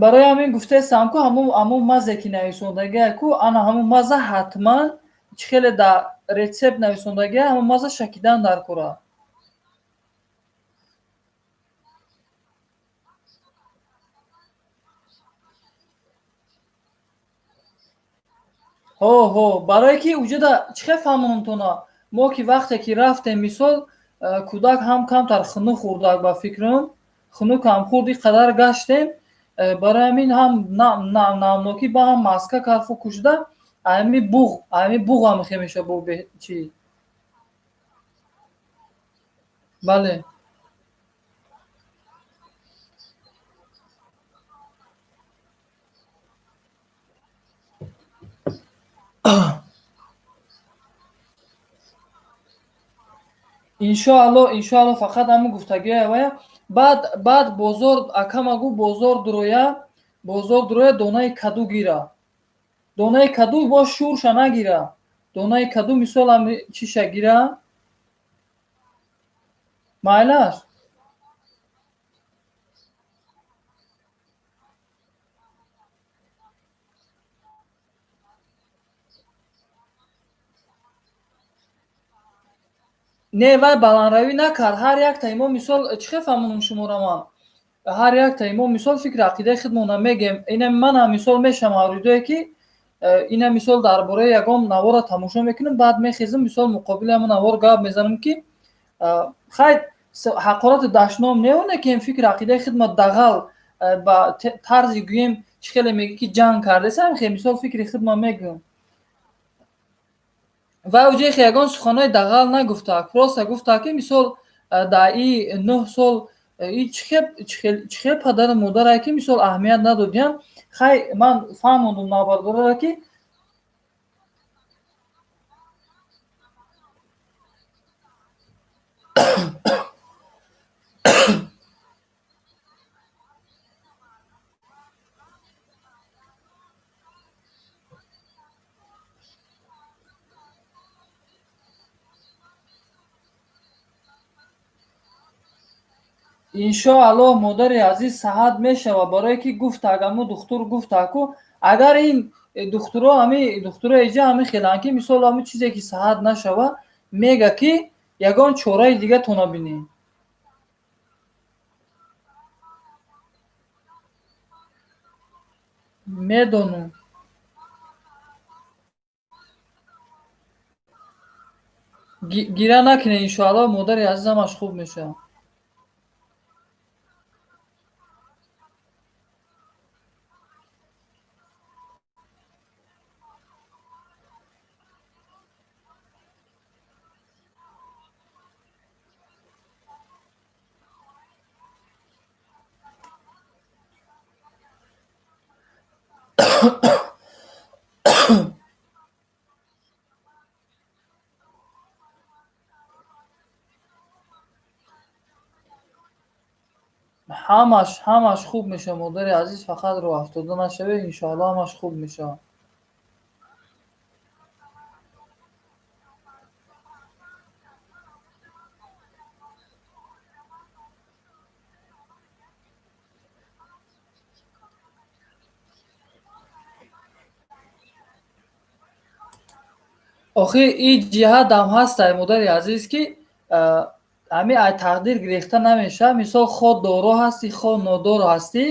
Барои ҳамин гуфтаестам, ку ҳамун мазе ки нависондагия ку, ана ҳамун маза ҳатман, чӣ хеле дар рецепт нависондагия, ҳамун маза шакидан дар кора. Ҳо, ҳо, барое ки уҷода чӣ хел фаҳмонтона, мо ки вақте ки рафтем, мисол кӯдак ҳам камтар хунук хӯрдак, ба фикрам, хунук ҳам хӯрд, ин қадар гаштем, барои ҳамин ҳам намнокӣ ба ҳам маска карфу кушида, ами буғ, ами буғ ҳам хе меша бо чӣ. Бале. Иншоалло, иншоалло, фақат ҳамун гуфтагиҳои вая. Баъд бозор, акама гу, бозор дуроя, бозор дуроя, донаи каду гира. Донаи каду боз шӯрша нагира. Донаи каду мисол ҳами чиша гира. Майлаш? Не, вай баландравӣ накард. Ҳар яктаи мо мисол чӣ хел фаҳмонам шуморо ман? Ҳар яктаи мо мисол фикри ақидаи худмонро мегем. Ина манам мисол мешавам мавридое ки ина мисол дар бораи ягон наворро тамошо мекунам, баъд мехезам, мисол муқобили ҳамон навор гап мезанам, ки хай, ҳақорату дашном не, оне ки фикри ақидаи худма дағал ба тарзи гӯем, чӣ хеле мегӯ ки ҷанг кардесам, хе мисол фикри худма мегӯям. Ва уҷое ки ягон суханҳои дағал нагуфтак, просто гуфтак, ки мисол дар и 9 сол и чӣ хел падару модарае ки мисол аҳамият надодиян. Хай, ман фаҳмондум навбардорара, ки Иншоаллоҳ, модари азиз, саҳат мешава, барое ки гуфта агамо духтур гуфтаку, агар ин духтуро, ҳами духтуро иҷа ҳами хеланд, ки мисол ҳами чизе ки саҳат нашава, мега ки ягон чораи дига то набинӣ. Медонам. Гира накунед, иншоаллоҳ, модари азиз, ҳамаш хуб мешавад. Ҳамаш хуб мешавад, модари азиз, фақат роҳафтода нашавед, иншоаллоҳ, ҳамаш хуб мешавад. Охир ин ҷиҳатам ҳастай, модари азиз, ки ҳами ай тақдир гирехта намешавад. Мисол, хо доро ҳастӣ, хо нодор ҳастӣ,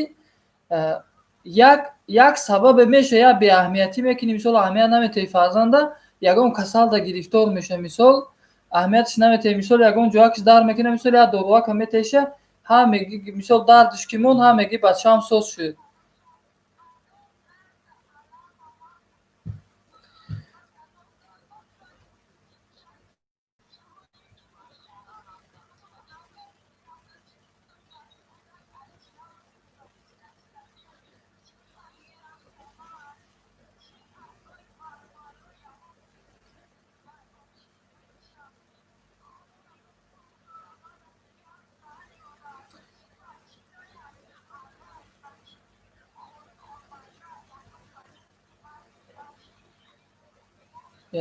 як сабабе меша, як беаҳамиятӣ мекунӣ, мисол аҳамият наметаҳӣ фарзанда, ягон касалда гирифтор меша, мисол аҳамиятш наметаҳӣ, мисол ягон ҷоякш дар мекунад, мисол як доруака метаҳиша, ҳа меги, мисол дардш ки монд, ҳа меги бачаам соз шуд.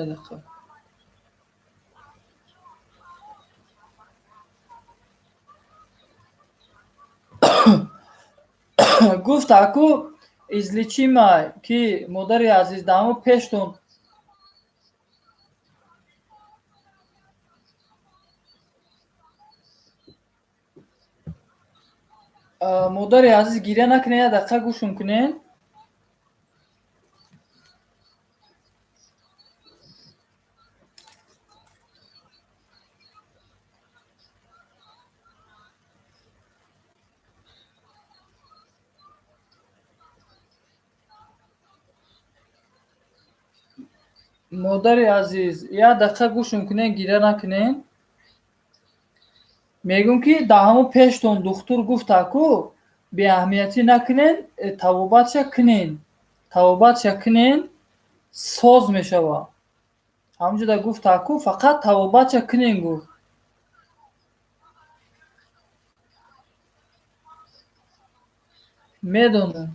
Як дақиқа. Гуфт аку излечимай, ки модари азиз, даҳмо пештон модари азиз, гиря накунед, як дақиқа гӯшум кунед. Модари азиз, як дақиқа гӯшум кунед, гиря накунед. Мегӯм, ки дар ҳамон пештон духтур гуфта ку, беаҳамиятӣ накунед, табобатша кунед, табобатша кунед, соз мешавад. Ҳамонҷода гуфта ку, фақат табобатша кунед, гуфт. Медонам.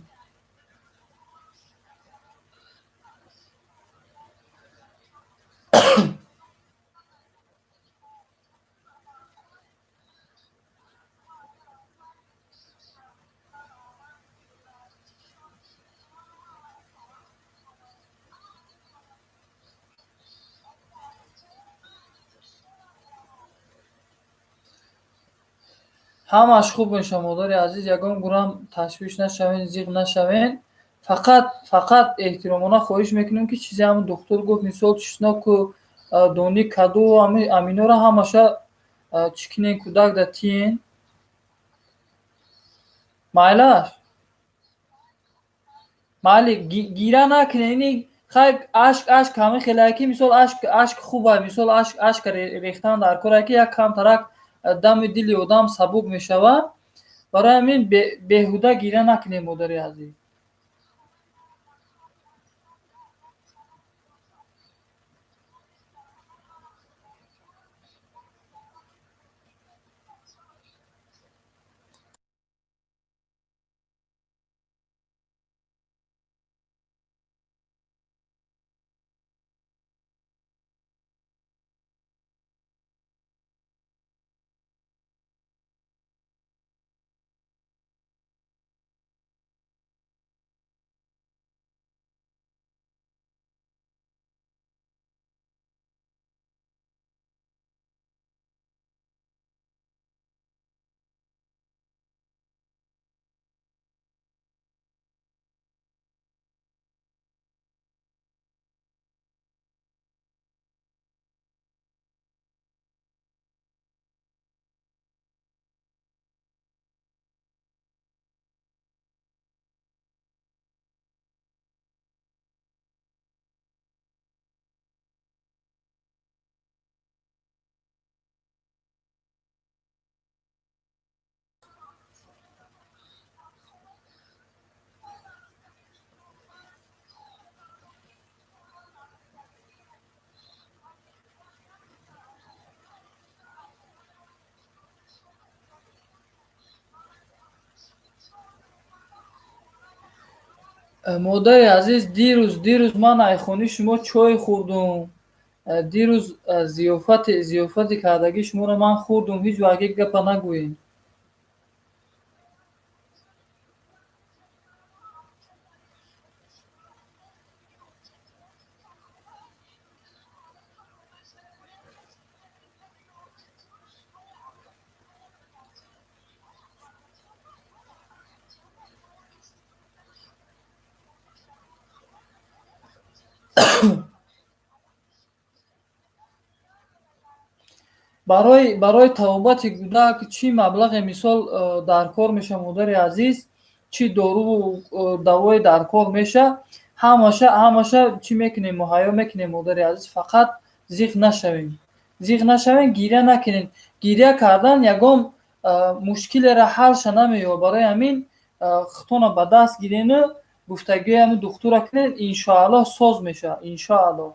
Ҳамаш хуб мешавад, модари азиз, ягон гурам ташвиш нашавед, зиқ нашавед. Фақат эҳтиромона хоҳиш мекунем, ки чизе ҳамн духтур гуфт, мисол чесноку, дони каду, аминора ҳамаша чӣ кунен, кӯдак да тиен. Майлаш? Майли, гира накунед, ини хай ашк ҳамин хелае ки мисол ашк хубай, мисол ашк рехтан дар корае ки як камтарак дами дили одам сабук мешавад. Барои ҳамин беҳуда гиря накунед, модари азиз. Модари азиз, дирӯз ман айхони шумо чой хӯрдум. Дирӯз зиёфати кардагии шуморо ман хӯрдум. Ҳеҷ вақт як гапа нагӯед. Барои табобати кӯдак чӣ маблағе мисол дар кор меша, модари азиз, чӣ доруву давое дар кор меша, ҳамаша чӣ мекунем, муҳайё мекунем, модари азиз. Фақат зиқ нашавем, зиқ нашавем, гиря накунем. Гиря кардан ягон мушкилеро ҳалша намеёбад. Барои ҳамин худтонро ба даст гирену гуфтагиҳои ҳамин духтура кунед, иншоаллоҳ соз мешавад, иншоаллоҳ.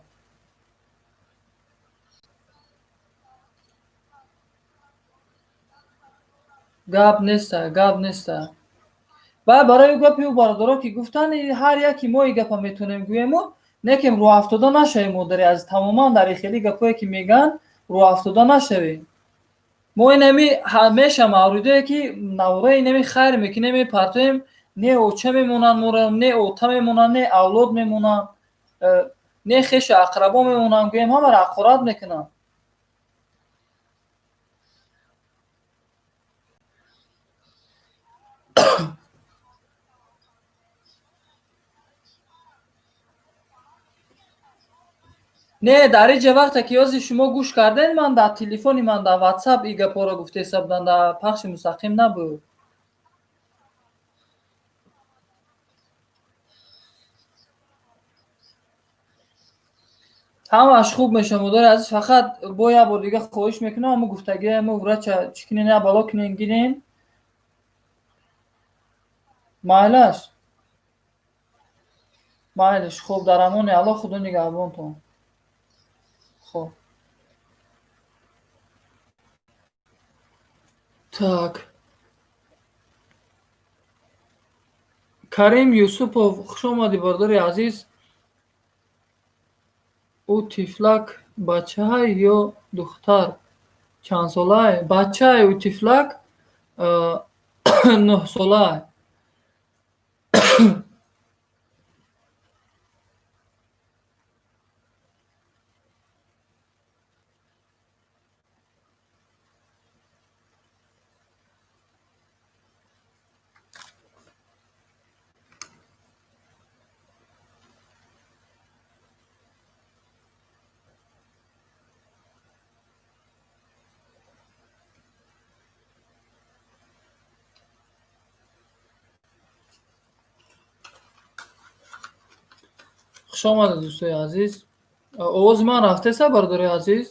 Гап неста, гап неста. Баъд барои гапи ӯ бародаро ки гуфтанд, ҳар яке мо ин гапа метавонем гӯему, не ки рӯҳафтода нашавем, модари азиз. Тамоман дар ин хели гапҳое ки мегӯянд рӯҳафтода нашавем. Мо инами меша мавридое ки навораи инами хайр мекунем, мепартоем, не оча мемонанд моро, не ота мемонанд, не авлод мемонанд, не хешу ақрабо мемонанд, гӯем ҳамаро ҳақорат мекунанд. Не, дар ин ҷа вақте ки ёзи шумо гӯш кардед, ман дар телефони ман дар ватсап ин гапҳоро гуфтеса будам, дар пахши мустақим набуд. Ҳамааш хуб мешавад, модари азиз. Фақат бо як бор дига хоҳиш мекунам, ҳамун гуфтагиҳои мо врача чӣ кунен, як бало кунен, гирен. Майлаш? Майлиш. Хуб, дар амони Аллоҳ, Худо нигаҳбонтон. Хуб. Так. Карим Юсупов, хуш омадӣ, бародари азиз. Ӯ тифлак бачаҳай ё духтар? Чандсолаай? Бачаай ӯ тифлак 9-солаай. Хуш омадед, дӯстои азиз. Овози ман рафтеса, бародари азиз?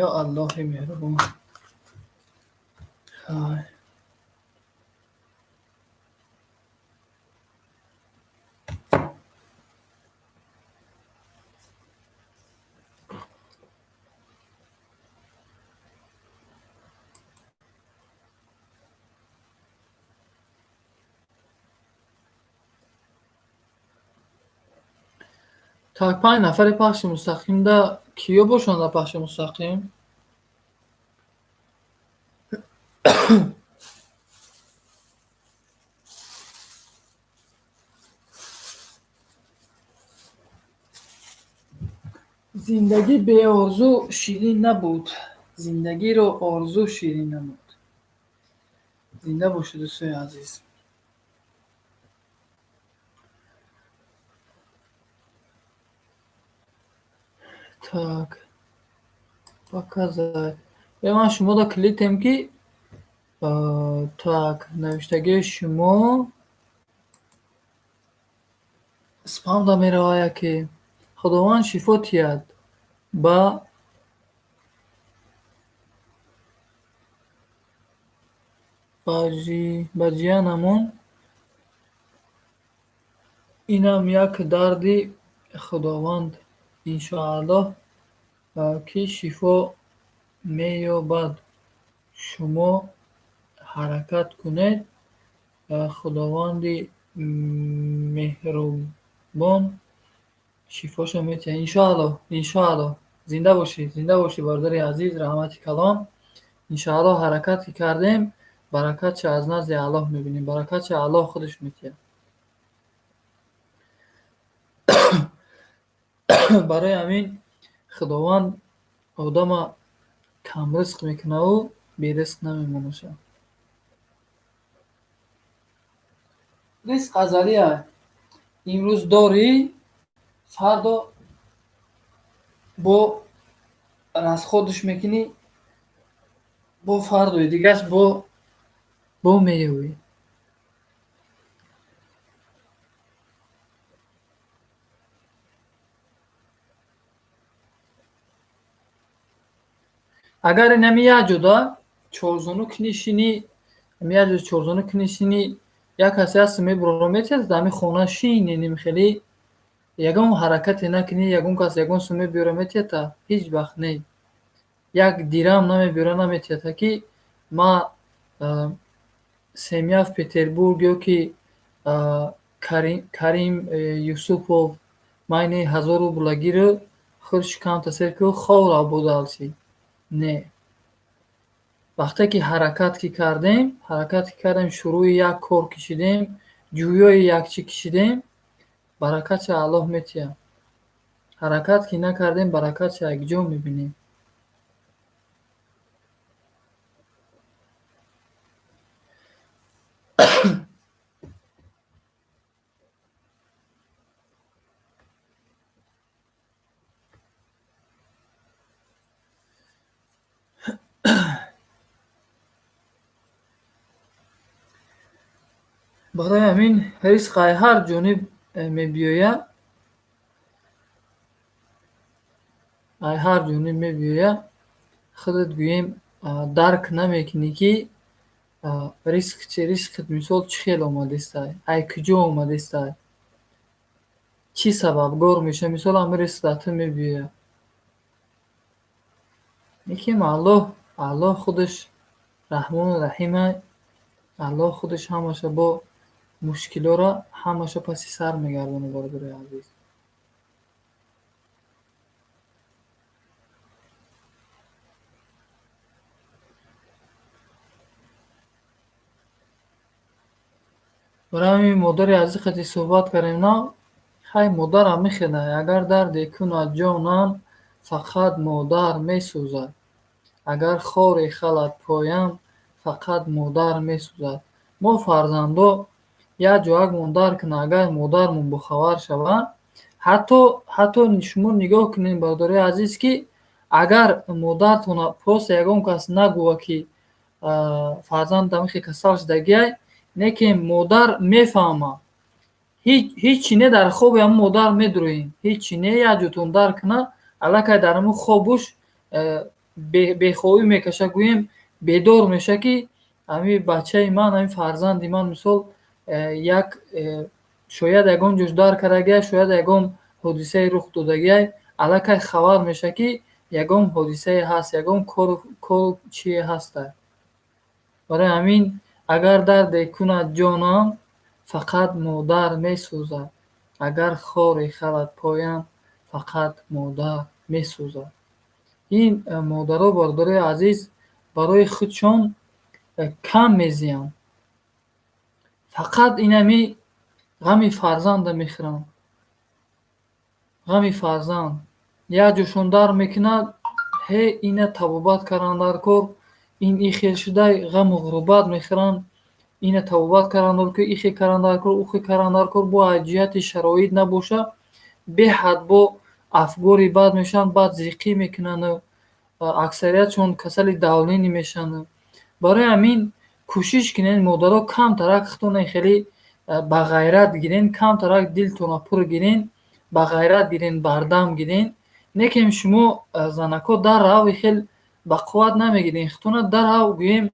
Ё Аллоҳи меҳрубон. Ҳай. Так, 5 нафари пахши мустақимда киё бошанд дар пахши мустақим? Зиндагӣ беорзу ширин набуд, зиндагиро орзу ширин намуд. Зинда бошед, дӯстои азиз. Так, показать. Ман шуморо клитем, ки так, навиштагии шумо спамда меравад яке. Худованд шифо диҳад ба ҷиянамон. Инам як дарди Худованд, иншоаллоҳ, ки шифо меёбад. Шумо ҳаракат кунед, Худованди меҳрубон шифоша метиҳад. Иншоаллоҳ, иншоаллоҳ. Зинда бошӣ, зинда бошӣ, бародари азиз, раҳмати калон. Иншоаллоҳ, ҳаракат ки кардем, баракатша аз назди Аллоҳ мебинем, баракатша Аллоҳ худаш метиҳад. Барои ҳамин Худованд одама камризқ мекунаву беризқ намемонаша. Ризқ азалия. Имрӯз дорӣ, фардо бо расходш мекунӣ, бо фардои дигаш бо меёвӣ. Агар инами як ҷода чорзону кунӣ шинӣ, ами як ҷода чорзону кунӣ шинӣ, як касе ҳаст, мебурора метиҳад, дар ҳамин хона шинӣ, ним хеле ягон ҳаракате накунӣ, ягон кас ягон сум мебиёра метиҳад, ҳеҷ вақт не. Як дирам намебиёра наметиҳад, ки ма семья в Петербург ё ки Карим Юсупов майни 1000 рубла гиру худ шикамта сер ку, ховра будалши. Не. Вақте ки ҳаракат ки кардем, ҳаракат ки кардем, шурӯи як кор кишидем, ҷӯёи як чӣ кишидем, баракатша Аллоҳ метиҳад. Ҳаракат ки накардем, баракатша якҷо мебинем. Барои ҳамин ризқ ай ҳар ҷониб мебиёяд, ай ҳар ҷониб мебиёяд, худат гӯем дарк намекунӣ, ки ризқ чи, ризқат мисол чӣ хел омадестай, ай куҷо омадестай, чӣ сабабгор меша, мисол ҳамин ризқ дар ту мебиёяд. Лекин Аллоҳ худаш Раҳмону Раҳимай, Аллоҳ худаш ҳамаша бо мушкилоро ҳамаша паси сар мегардонад, бародарои азиз. Барои ҳамин модари азиз қати суҳбат кардем, на хай модарам мехелай, агар дарде кунад ҷонам, фақат модар месӯзад. Агар хоре халад поям, фақат модар месӯзад. Мо фарзандо як ҷоякмон дарк кунад, агар модармон бохабар шавад, ҳатто шумо нигоҳ кунед, бародарои азиз, ки агар модартона просто ягон кас нагӯва, ки фарзанд ҳамихе касал шудагиай, лекин модар мефаҳмад. Ҳеҷ чи не, дар хоби ҳамун модар медурӯем. Ҳеҷ чи не, як ҷотон дарк кунад, аллакай дар ҳамун хобуш бехобӣ мекаша, гӯем бедор меша, ки ҳамин бачаи ман, ҳамин фарзанди ман мисол як шояд ягон ҷош дарк кардагиай, шояд ягон ҳодисае рух додагиай, аллакай хабар меша, ки ягон ҳодисае ҳаст, ягон кору чие ҳастай. Барои ҳамин агар дарде кунад ҷонам, фақат модар месӯзад. Агар хоре халад поям, фақат модар месӯзад. Ин модаро, бародарои азиз, барои худшон кам мезиям. Фақат инами ғами фарзанда мехӯранд. Ғами фарзанд. Як ҷошон дар мекунад, ҳе ина табобат кардан дар кор, ин ихел шудай, ғаму ғурбат мехӯранд, ина табобат кардан дар кор, ихе кардан дар кор, ухе кардан дар кор, бо аз ҷиҳати шароит набоша, беҳад бо афгори бад мешаванд, баъд зиқӣ мекунанду аксариятшон касали давление мешаванд. Барои ҳамин кӯшиш кунед, модаро, камтарак худтона хеле бағайрат гирен, камтарак дилтонро пур гирен, бағайрат гирен, бардам гирен. Не ки шумо занако даррав хел бақувват намегирен, худтона даррав гӯем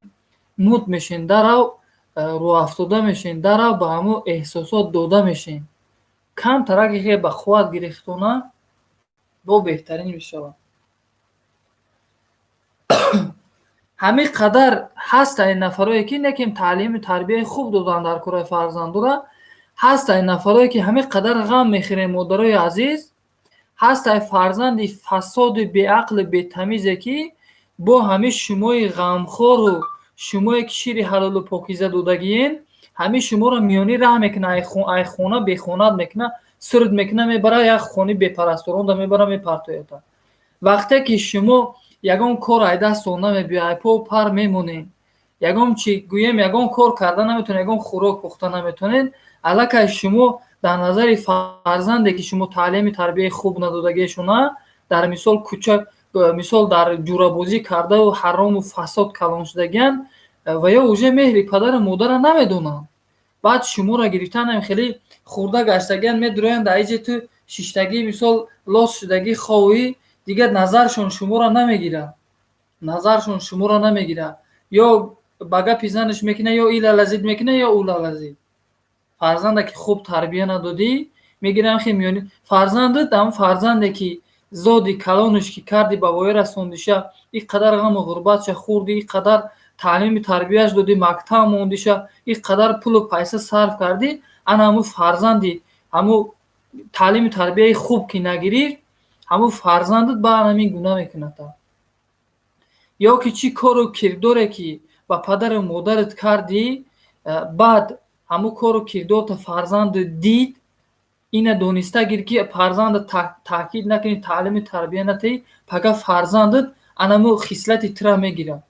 мут мешен, даррав рӯҳафтода мешен, даррав ба ҳамун эҳсосот дода мешен. Камтарак хел бақувват гиред худтона, бо беҳтарин мешавад. Ҳамин қадар ҳастанд ин нафарое ки некем таълиму тарбияи хуб доданд дар кораи фарзандора, ҳастанд нафарое ки ҳамин қадар ғам мехӯрем, модарои азиз, ҳастанд фарзанди фасоду беақлу бетамизе ки бо ҳамин шумои ғамхору шумое ки шири ҳалолу покиза додагиен, ҳамин шуморо миёнӣ раҳ мекунад, ай хона бехонат мекунад, сурд мекунад, мебарад як хони бепарасторонда мебарад, мепартояд. Вақте ки шумо ягон кор ай дастон намебиёяд, ай пову пар мемонед, ягон чи гӯем, ягон кор карда наметавонед, ягон хӯрок пухта наметавонед, аллакай шумо дар назари фарзанде ки шумо таълиму тарбияи хуб надодагиешона, дар мисол кӯча, мисол дар ҷурабозӣ кардаву ҳарому фасод калон шудагианд, ва ё уже меҳри падару модарро намедонанд. Баъд шуморо гирифтанам хеле хурда гаштагианд, медуроянд дар иҷе ту шиштагӣ, мисол лос шудагӣ, ховӣ, дигар назаршон шуморо намегирад, назаршон шуморо намегирад. Ё ба гапи занаш мекунад, ё ила лазид мекунад, ё ула лазид. Фарзанда ки хуб тарбия надодӣ, мегирам хе миёни фарзандат, ҳамн фарзанде ки зоди калонаш ки карди, ба воя расондиша, ин қадар ғаму ғурбатша хӯрдӣ, ин қадар таълиму тарбияш додӣ, мактаб мондиша, ин қадар пулу пайса сарф кардӣ, ана ҳамун фарзанди ҳамун таълиму тарбияи хуб ки нагирифт, ҳамун фарзандат баъд ҳамин гуна мекунад. Ё ки чӣ кору кирдоре ки ба падару модарат кардӣ, баъд ҳамун кору кирдорта фарзандат дид, ина дониста гир ки фарзандат таъкид накунӣ, таълиму тарбия натаҳӣ, пага фарзандат анамун хислати тура мегирад.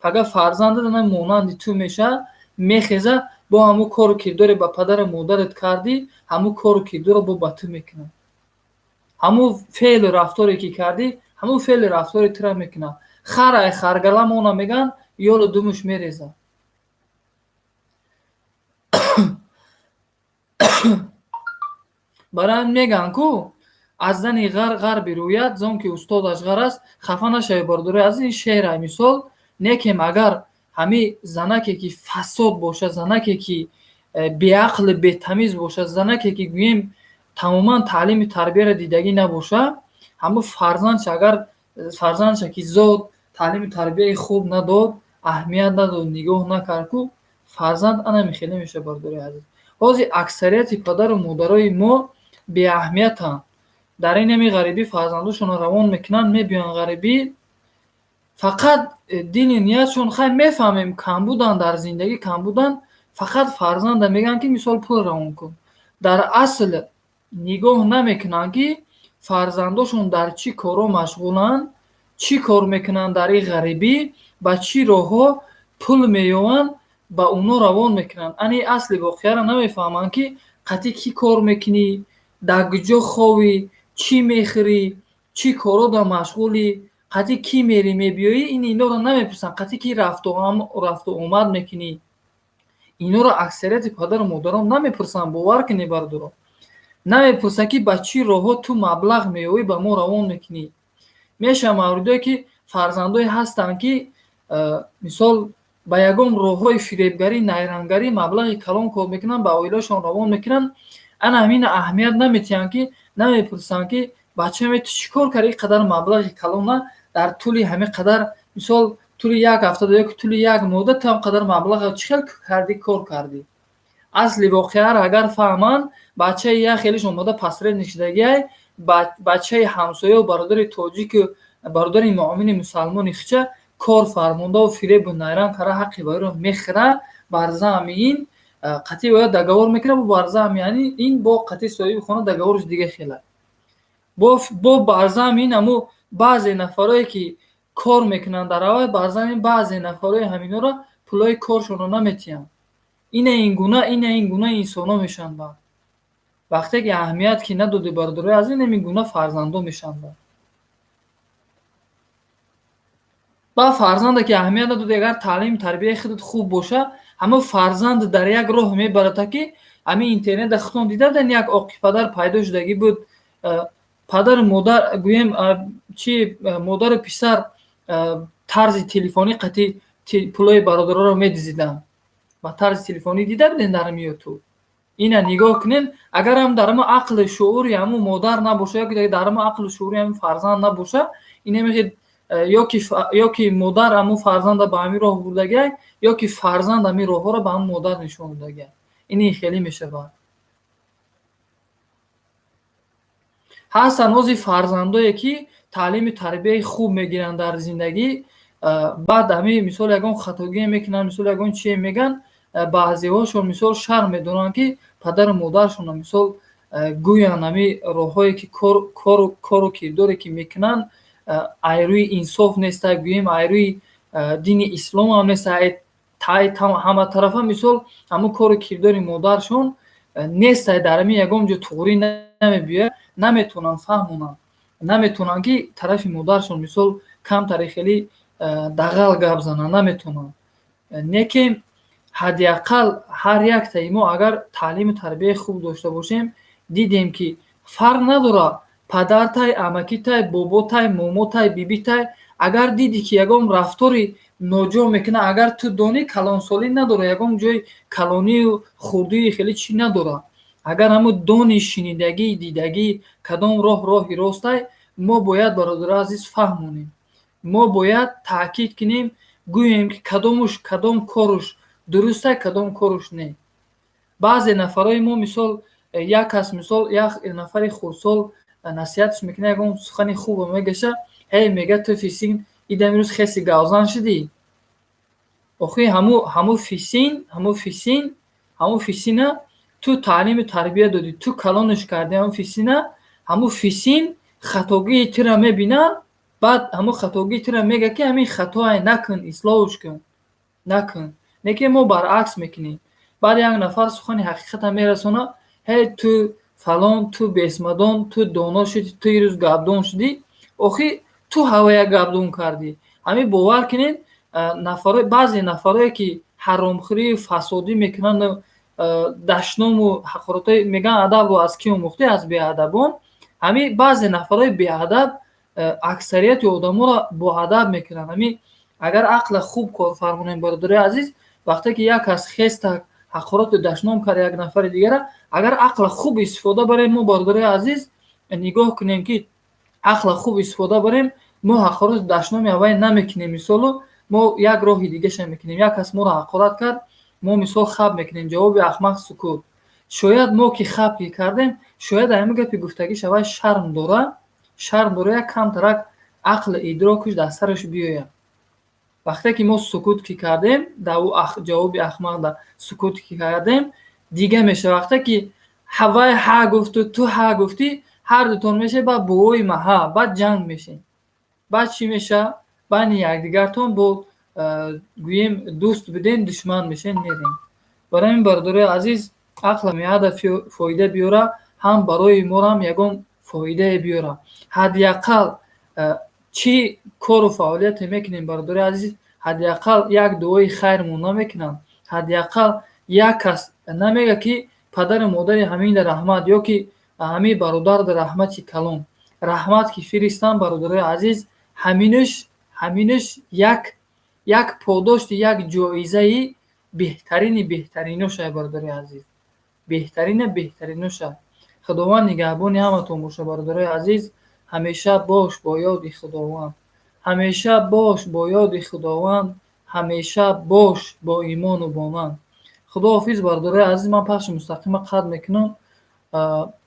Пага фарзандат ана монанди ту мешавад, мехезад, бо ҳамун кору кирдоре ба падару модарат кардӣ, ҳамун кору кирдорро бо ба ту мекунад. Ҳамун феълу рафторе ки кардӣ, ҳамун феълу рафтори тура мекунад. Хар ай харгала мона мегӯянд, ёлу думуш мерезад. Барои ҳамин мегӯянд ку аз зани ғар ғар бирӯяд, зон ки устодаш ғар аст, хафа нашавед, бародарои азиз, ин шеър ай мисол, некем агар ҳамин занаке ки фасод бошад, занаке ки беақлу бетамиз бошад, занаке ки гӯем тамоман таълиму тарбияро дидагӣ набошад, ҳамун фарзандша агар фарзандша ки зод таълиму тарбияи хуб надод, аҳамият надод, нигоҳ накард ку, фарзанд ана мехеле мешавад, бародарои азиз. Ҳозир аксарияти падару модарои мо беаҳамиятанд. Дар ин ҳами ғарибӣ фарзандошонро равон мекунанд, мебиёянд ғарибӣ, фақат дили ниятшон хай мефаҳмем, камбуданд дар зиндагӣ, камбуданд, фақат фарзанда мегӯянд ки мисол пул равон кун. Дар асл нигоҳ намекунанд ки фарзандошон дар чӣ корҳо машғуланд, чӣ кор мекунанд дар ин ғарибӣ, ба чӣ роҳҳо пул меёванд, ба уно равон мекунанд. Ани асли воқеаро намефаҳманд ки қатъи кӣ кор мекунӣ, дар куҷо ховӣ, чӣ мехӯрӣ, чӣ корҳо дар машғулӣ, қатъи кӣ мерӣ мебиёӣ, ин инора намепурсанд, қатъи кӣ рафту омад мекунӣ. Инора аксарияти падару модарон намепурсанд, бовар кунед, бародарон. Намепурсанд ки ба чӣ роҳҳо ту маблағ меёвӣ, ба мо равон мекунӣ. Мешавад мавридое ки фарзандое ҳастанд ки мисол ба ягон роҳҳои фиребгарӣ, найрангарӣ маблағи калон кор мекунанд, ба оилашон равон мекунанд, ана ҳамина аҳамият наметиҳанд ки намепурсанд ки бачаме ту чӣ кор кардӣ ин қадар маблағи калона дар тӯли ҳамин қадар, мисол тӯли як ҳафта ё ки тӯли як моҳда ту ҳам қадар маблағро чӣ хел кардӣ, кор кардӣ. Асли воқеаро агар фаҳманд, бачаи як хелиш омода посредник шудагиай, бачаи ҳамсояу бародари тоҷику бародари муъмини мусалмони хича Кор фармондаву фиребу найранг кара, ҳаққи вайро мехӯра. Бар заъми ин қатъи вая договор мекунад, бо бар заъми ин бо қатъи соҳиби хона договорш дига хела. Бо бар заъми ин ҳаму баъзе нафарое ки кор мекунанд дар аввал, бар заъми баъзе нафарои ҳаминҳоро пулҳои коршонро наметиҳанд. Ина ин гуна, ина ин гуна инсонҳо мешаванд. Баъд вақте ки аҳамият ки надоди, бародарои азиз, ин гуна фарзандо мешаванд. Баъд фарзанде ки аҳамият надоди, агар таълими тарбияи худат хуб боша, ҳамон фарзанд дар як роҳ мебарада ки ҳамин интернетда худтон дида будед, як оқи падар пайдо шудагӣ буд. Падару модар, гӯем чи, модару писар тарзи телефонӣ қатъи пулои бародароро медизиданд. Ба тарзи телефонӣ дида будед дар ютуб? Ина нигоҳ кунед, агарам дар мо ақли шуури ҳамун модар набоша ё ки дар мо ақли шуури ҳамун фарзанд набоша, ина мехед ё ки модар ҳамун фарзанда ба ҳамин роҳ бурдагиай, ё ки фарзанд ҳамин роҳҳоро ба ҳамун модар нишон додагиай. Ини хеле мешавад. Ҳастанд ози фарзандое ки таълими тарбияи хуб мегиранд дар зиндагӣ, баъд ҳамин мисол ягон хатогие мекунанд, мисол ягон чие мегӯянд, баъзеҳошон мисол шарм медоранд ки падару модаршонро мисол гӯянд ҳамин роҳҳое ки кору кирдоре ки мекунанд айрӯи инсоф неста, гӯем айрӯи дини исломам неста, ҳаматарафа мисол ҳамун кору кирдори модаршон неста, дар ҳамин ягон ҷо туғрӣ намебиёяд, наметавонанд фаҳмонанд, наметавонанд ки тарафи модаршон мисол камтаре хеле дағал гап зананд, наметавонанд. Не ки ҳадди ақал ҳар яктаи мо агар таълиму тарбияи хуб дошта бошем, дидем ки фарқ надорад падартай, амакитай, боботай, момотай, бибитай, агар дидӣ ки ягон рафтори ноҷо мекунад, агар ту донӣ, калонсолӣ надорад, ягон ҷои калонию хурдию хеле чӣ надорад. Агар ҳамун дони, шинидагӣ, дидагӣ кадом роҳ роҳи ростай, мо бояд, бародарои азиз, фаҳмонем. Мо бояд таъкид кунем, гӯем ки кадомуш, кадом коруш дурустай, кадом коруш не. Баъзе нафарои мо мисол як кас, мисол як нафари хурдсол насиҳатш мекунад, ягон сухани хубо мегаша, ҳей, мега, ту фисин идам имрӯз хеси гавзан шудӣ. Охи ҳаму фисин, ҳаму фисин, ҳаму фисина ту таълиму тарбия додӣ, ту калонаш кардӣ ҳаму фисина, ҳаму фисин хатогии тура мебинад, баъд ҳамун хатогии тура мега ки ҳамин хатоай накун, ислоҳш кун, накун. Не ки мо баръакс мекунем. Баъд як нафар сухани ҳақиқата мерасонад, ҳей, ту фалон, ту бесмадон, ту доно шудӣ, ту ирӯз гапдон шудӣ. Охи ту ҳавая гапдон кардӣ. Ҳамин бовар кунед, баъзе нафарое ки ҳаромхӯрию фасодӣ мекунанду дашному ҳақоротҳое мегӯянд, адабро аз кӣ омӯхтӣ? Аз беадабон. Ҳамин баъзе нафарои беадаб аксарияти одаморо боадаб мекунанд. Ҳамин агар ақла хуб кор фармонем, бародарои азиз, вақте ки як кас хеста ҳақороту дашном кард як нафари дигара, агар ақла хуб истифода барем, мо, бародарои азиз, нигоҳ кунем ки ақла хуб истифода барем, мо ҳақороту дашноми аввай намекунем. Мисолу мо як роҳи дигаша мекунем. Як кас моро ҳақорат кард, мо мисол хаб мекунем, ҷавоби ахмақ сукут. Шояд мо ки хаб ки кардем, шояд ҳамин гапи гуфтагиш аввай шарм дора, шарм дора, як камтарак ақли идрокуш дар сараш биёяд. Вақте ки мо сукут ки кардем, дар ӯ ҷавоби ахмақда сукут ки кардем, дига мешавад. Вақте ки вай ҳа гуфту ту ҳа гуфтӣ, ҳар дутон мешавед, баъд бовои ма ҳа, баъд ҷанг мешем. Баъд чӣ мешавад? Байни якдигартон бо гӯем дӯст будем, душман мешем, мерем. Барои ҳамин, бародарои азиз, ақла меҳада фоида биёра, ҳам барои морам ягон фоидае биёра. Ҳадди ақал чӣ кору фаъолияте мекунем, бародарои азиз, ҳадди ақал як дуои хайрмон намекунанд. Ҳадди ақал як кас намегӯяд ки падару модари ҳаминда раҳмат ё ки ҳамин бародарда раҳмати калон. Раҳмат ки фиристанд, бародарои азиз, ҳаминаш як подошти, як ҷоизаи беҳтарини беҳтариноша, бародарои азиз. Беҳтарина беҳтариноша. Худованд нигаҳбони ҳаматон боша, бародарои азиз. Ҳамеша бош бо ёди Худованд. Ҳамеша бош бо ёди Худованд, ҳамеша бош бо имону бо ман. Худоҳофиз, бародарои азиз, ман пахши мустақима қатъ мекунам.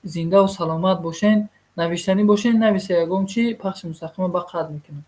Зиндаву саломат бошен. Навиштанӣ бошен, нависа ягон чӣ, пахши мустақима ба қатъ мекунам.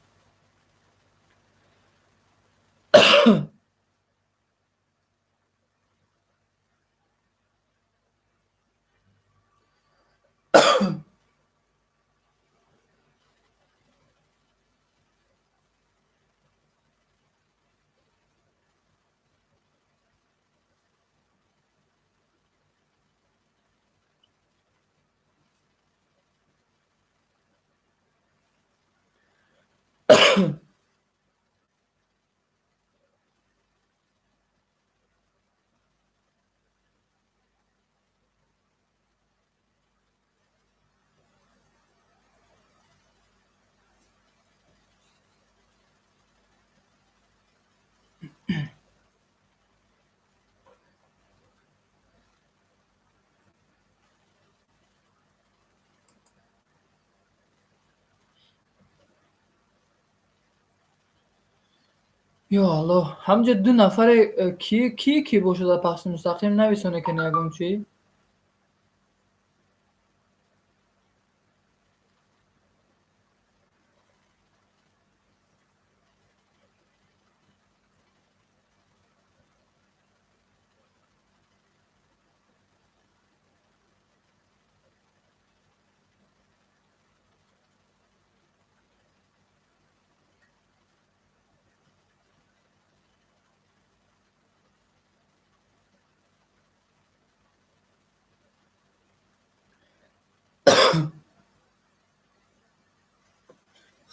Ё Аллоҳ, ҳамҷа ду нафаре ки ки ки бошад дар пахши мустақим, нависоне ки ягон чӣ.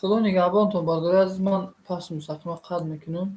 Худо нигаҳбонтон, бародари азиз, ман пахши мустақима қатъ мекунам.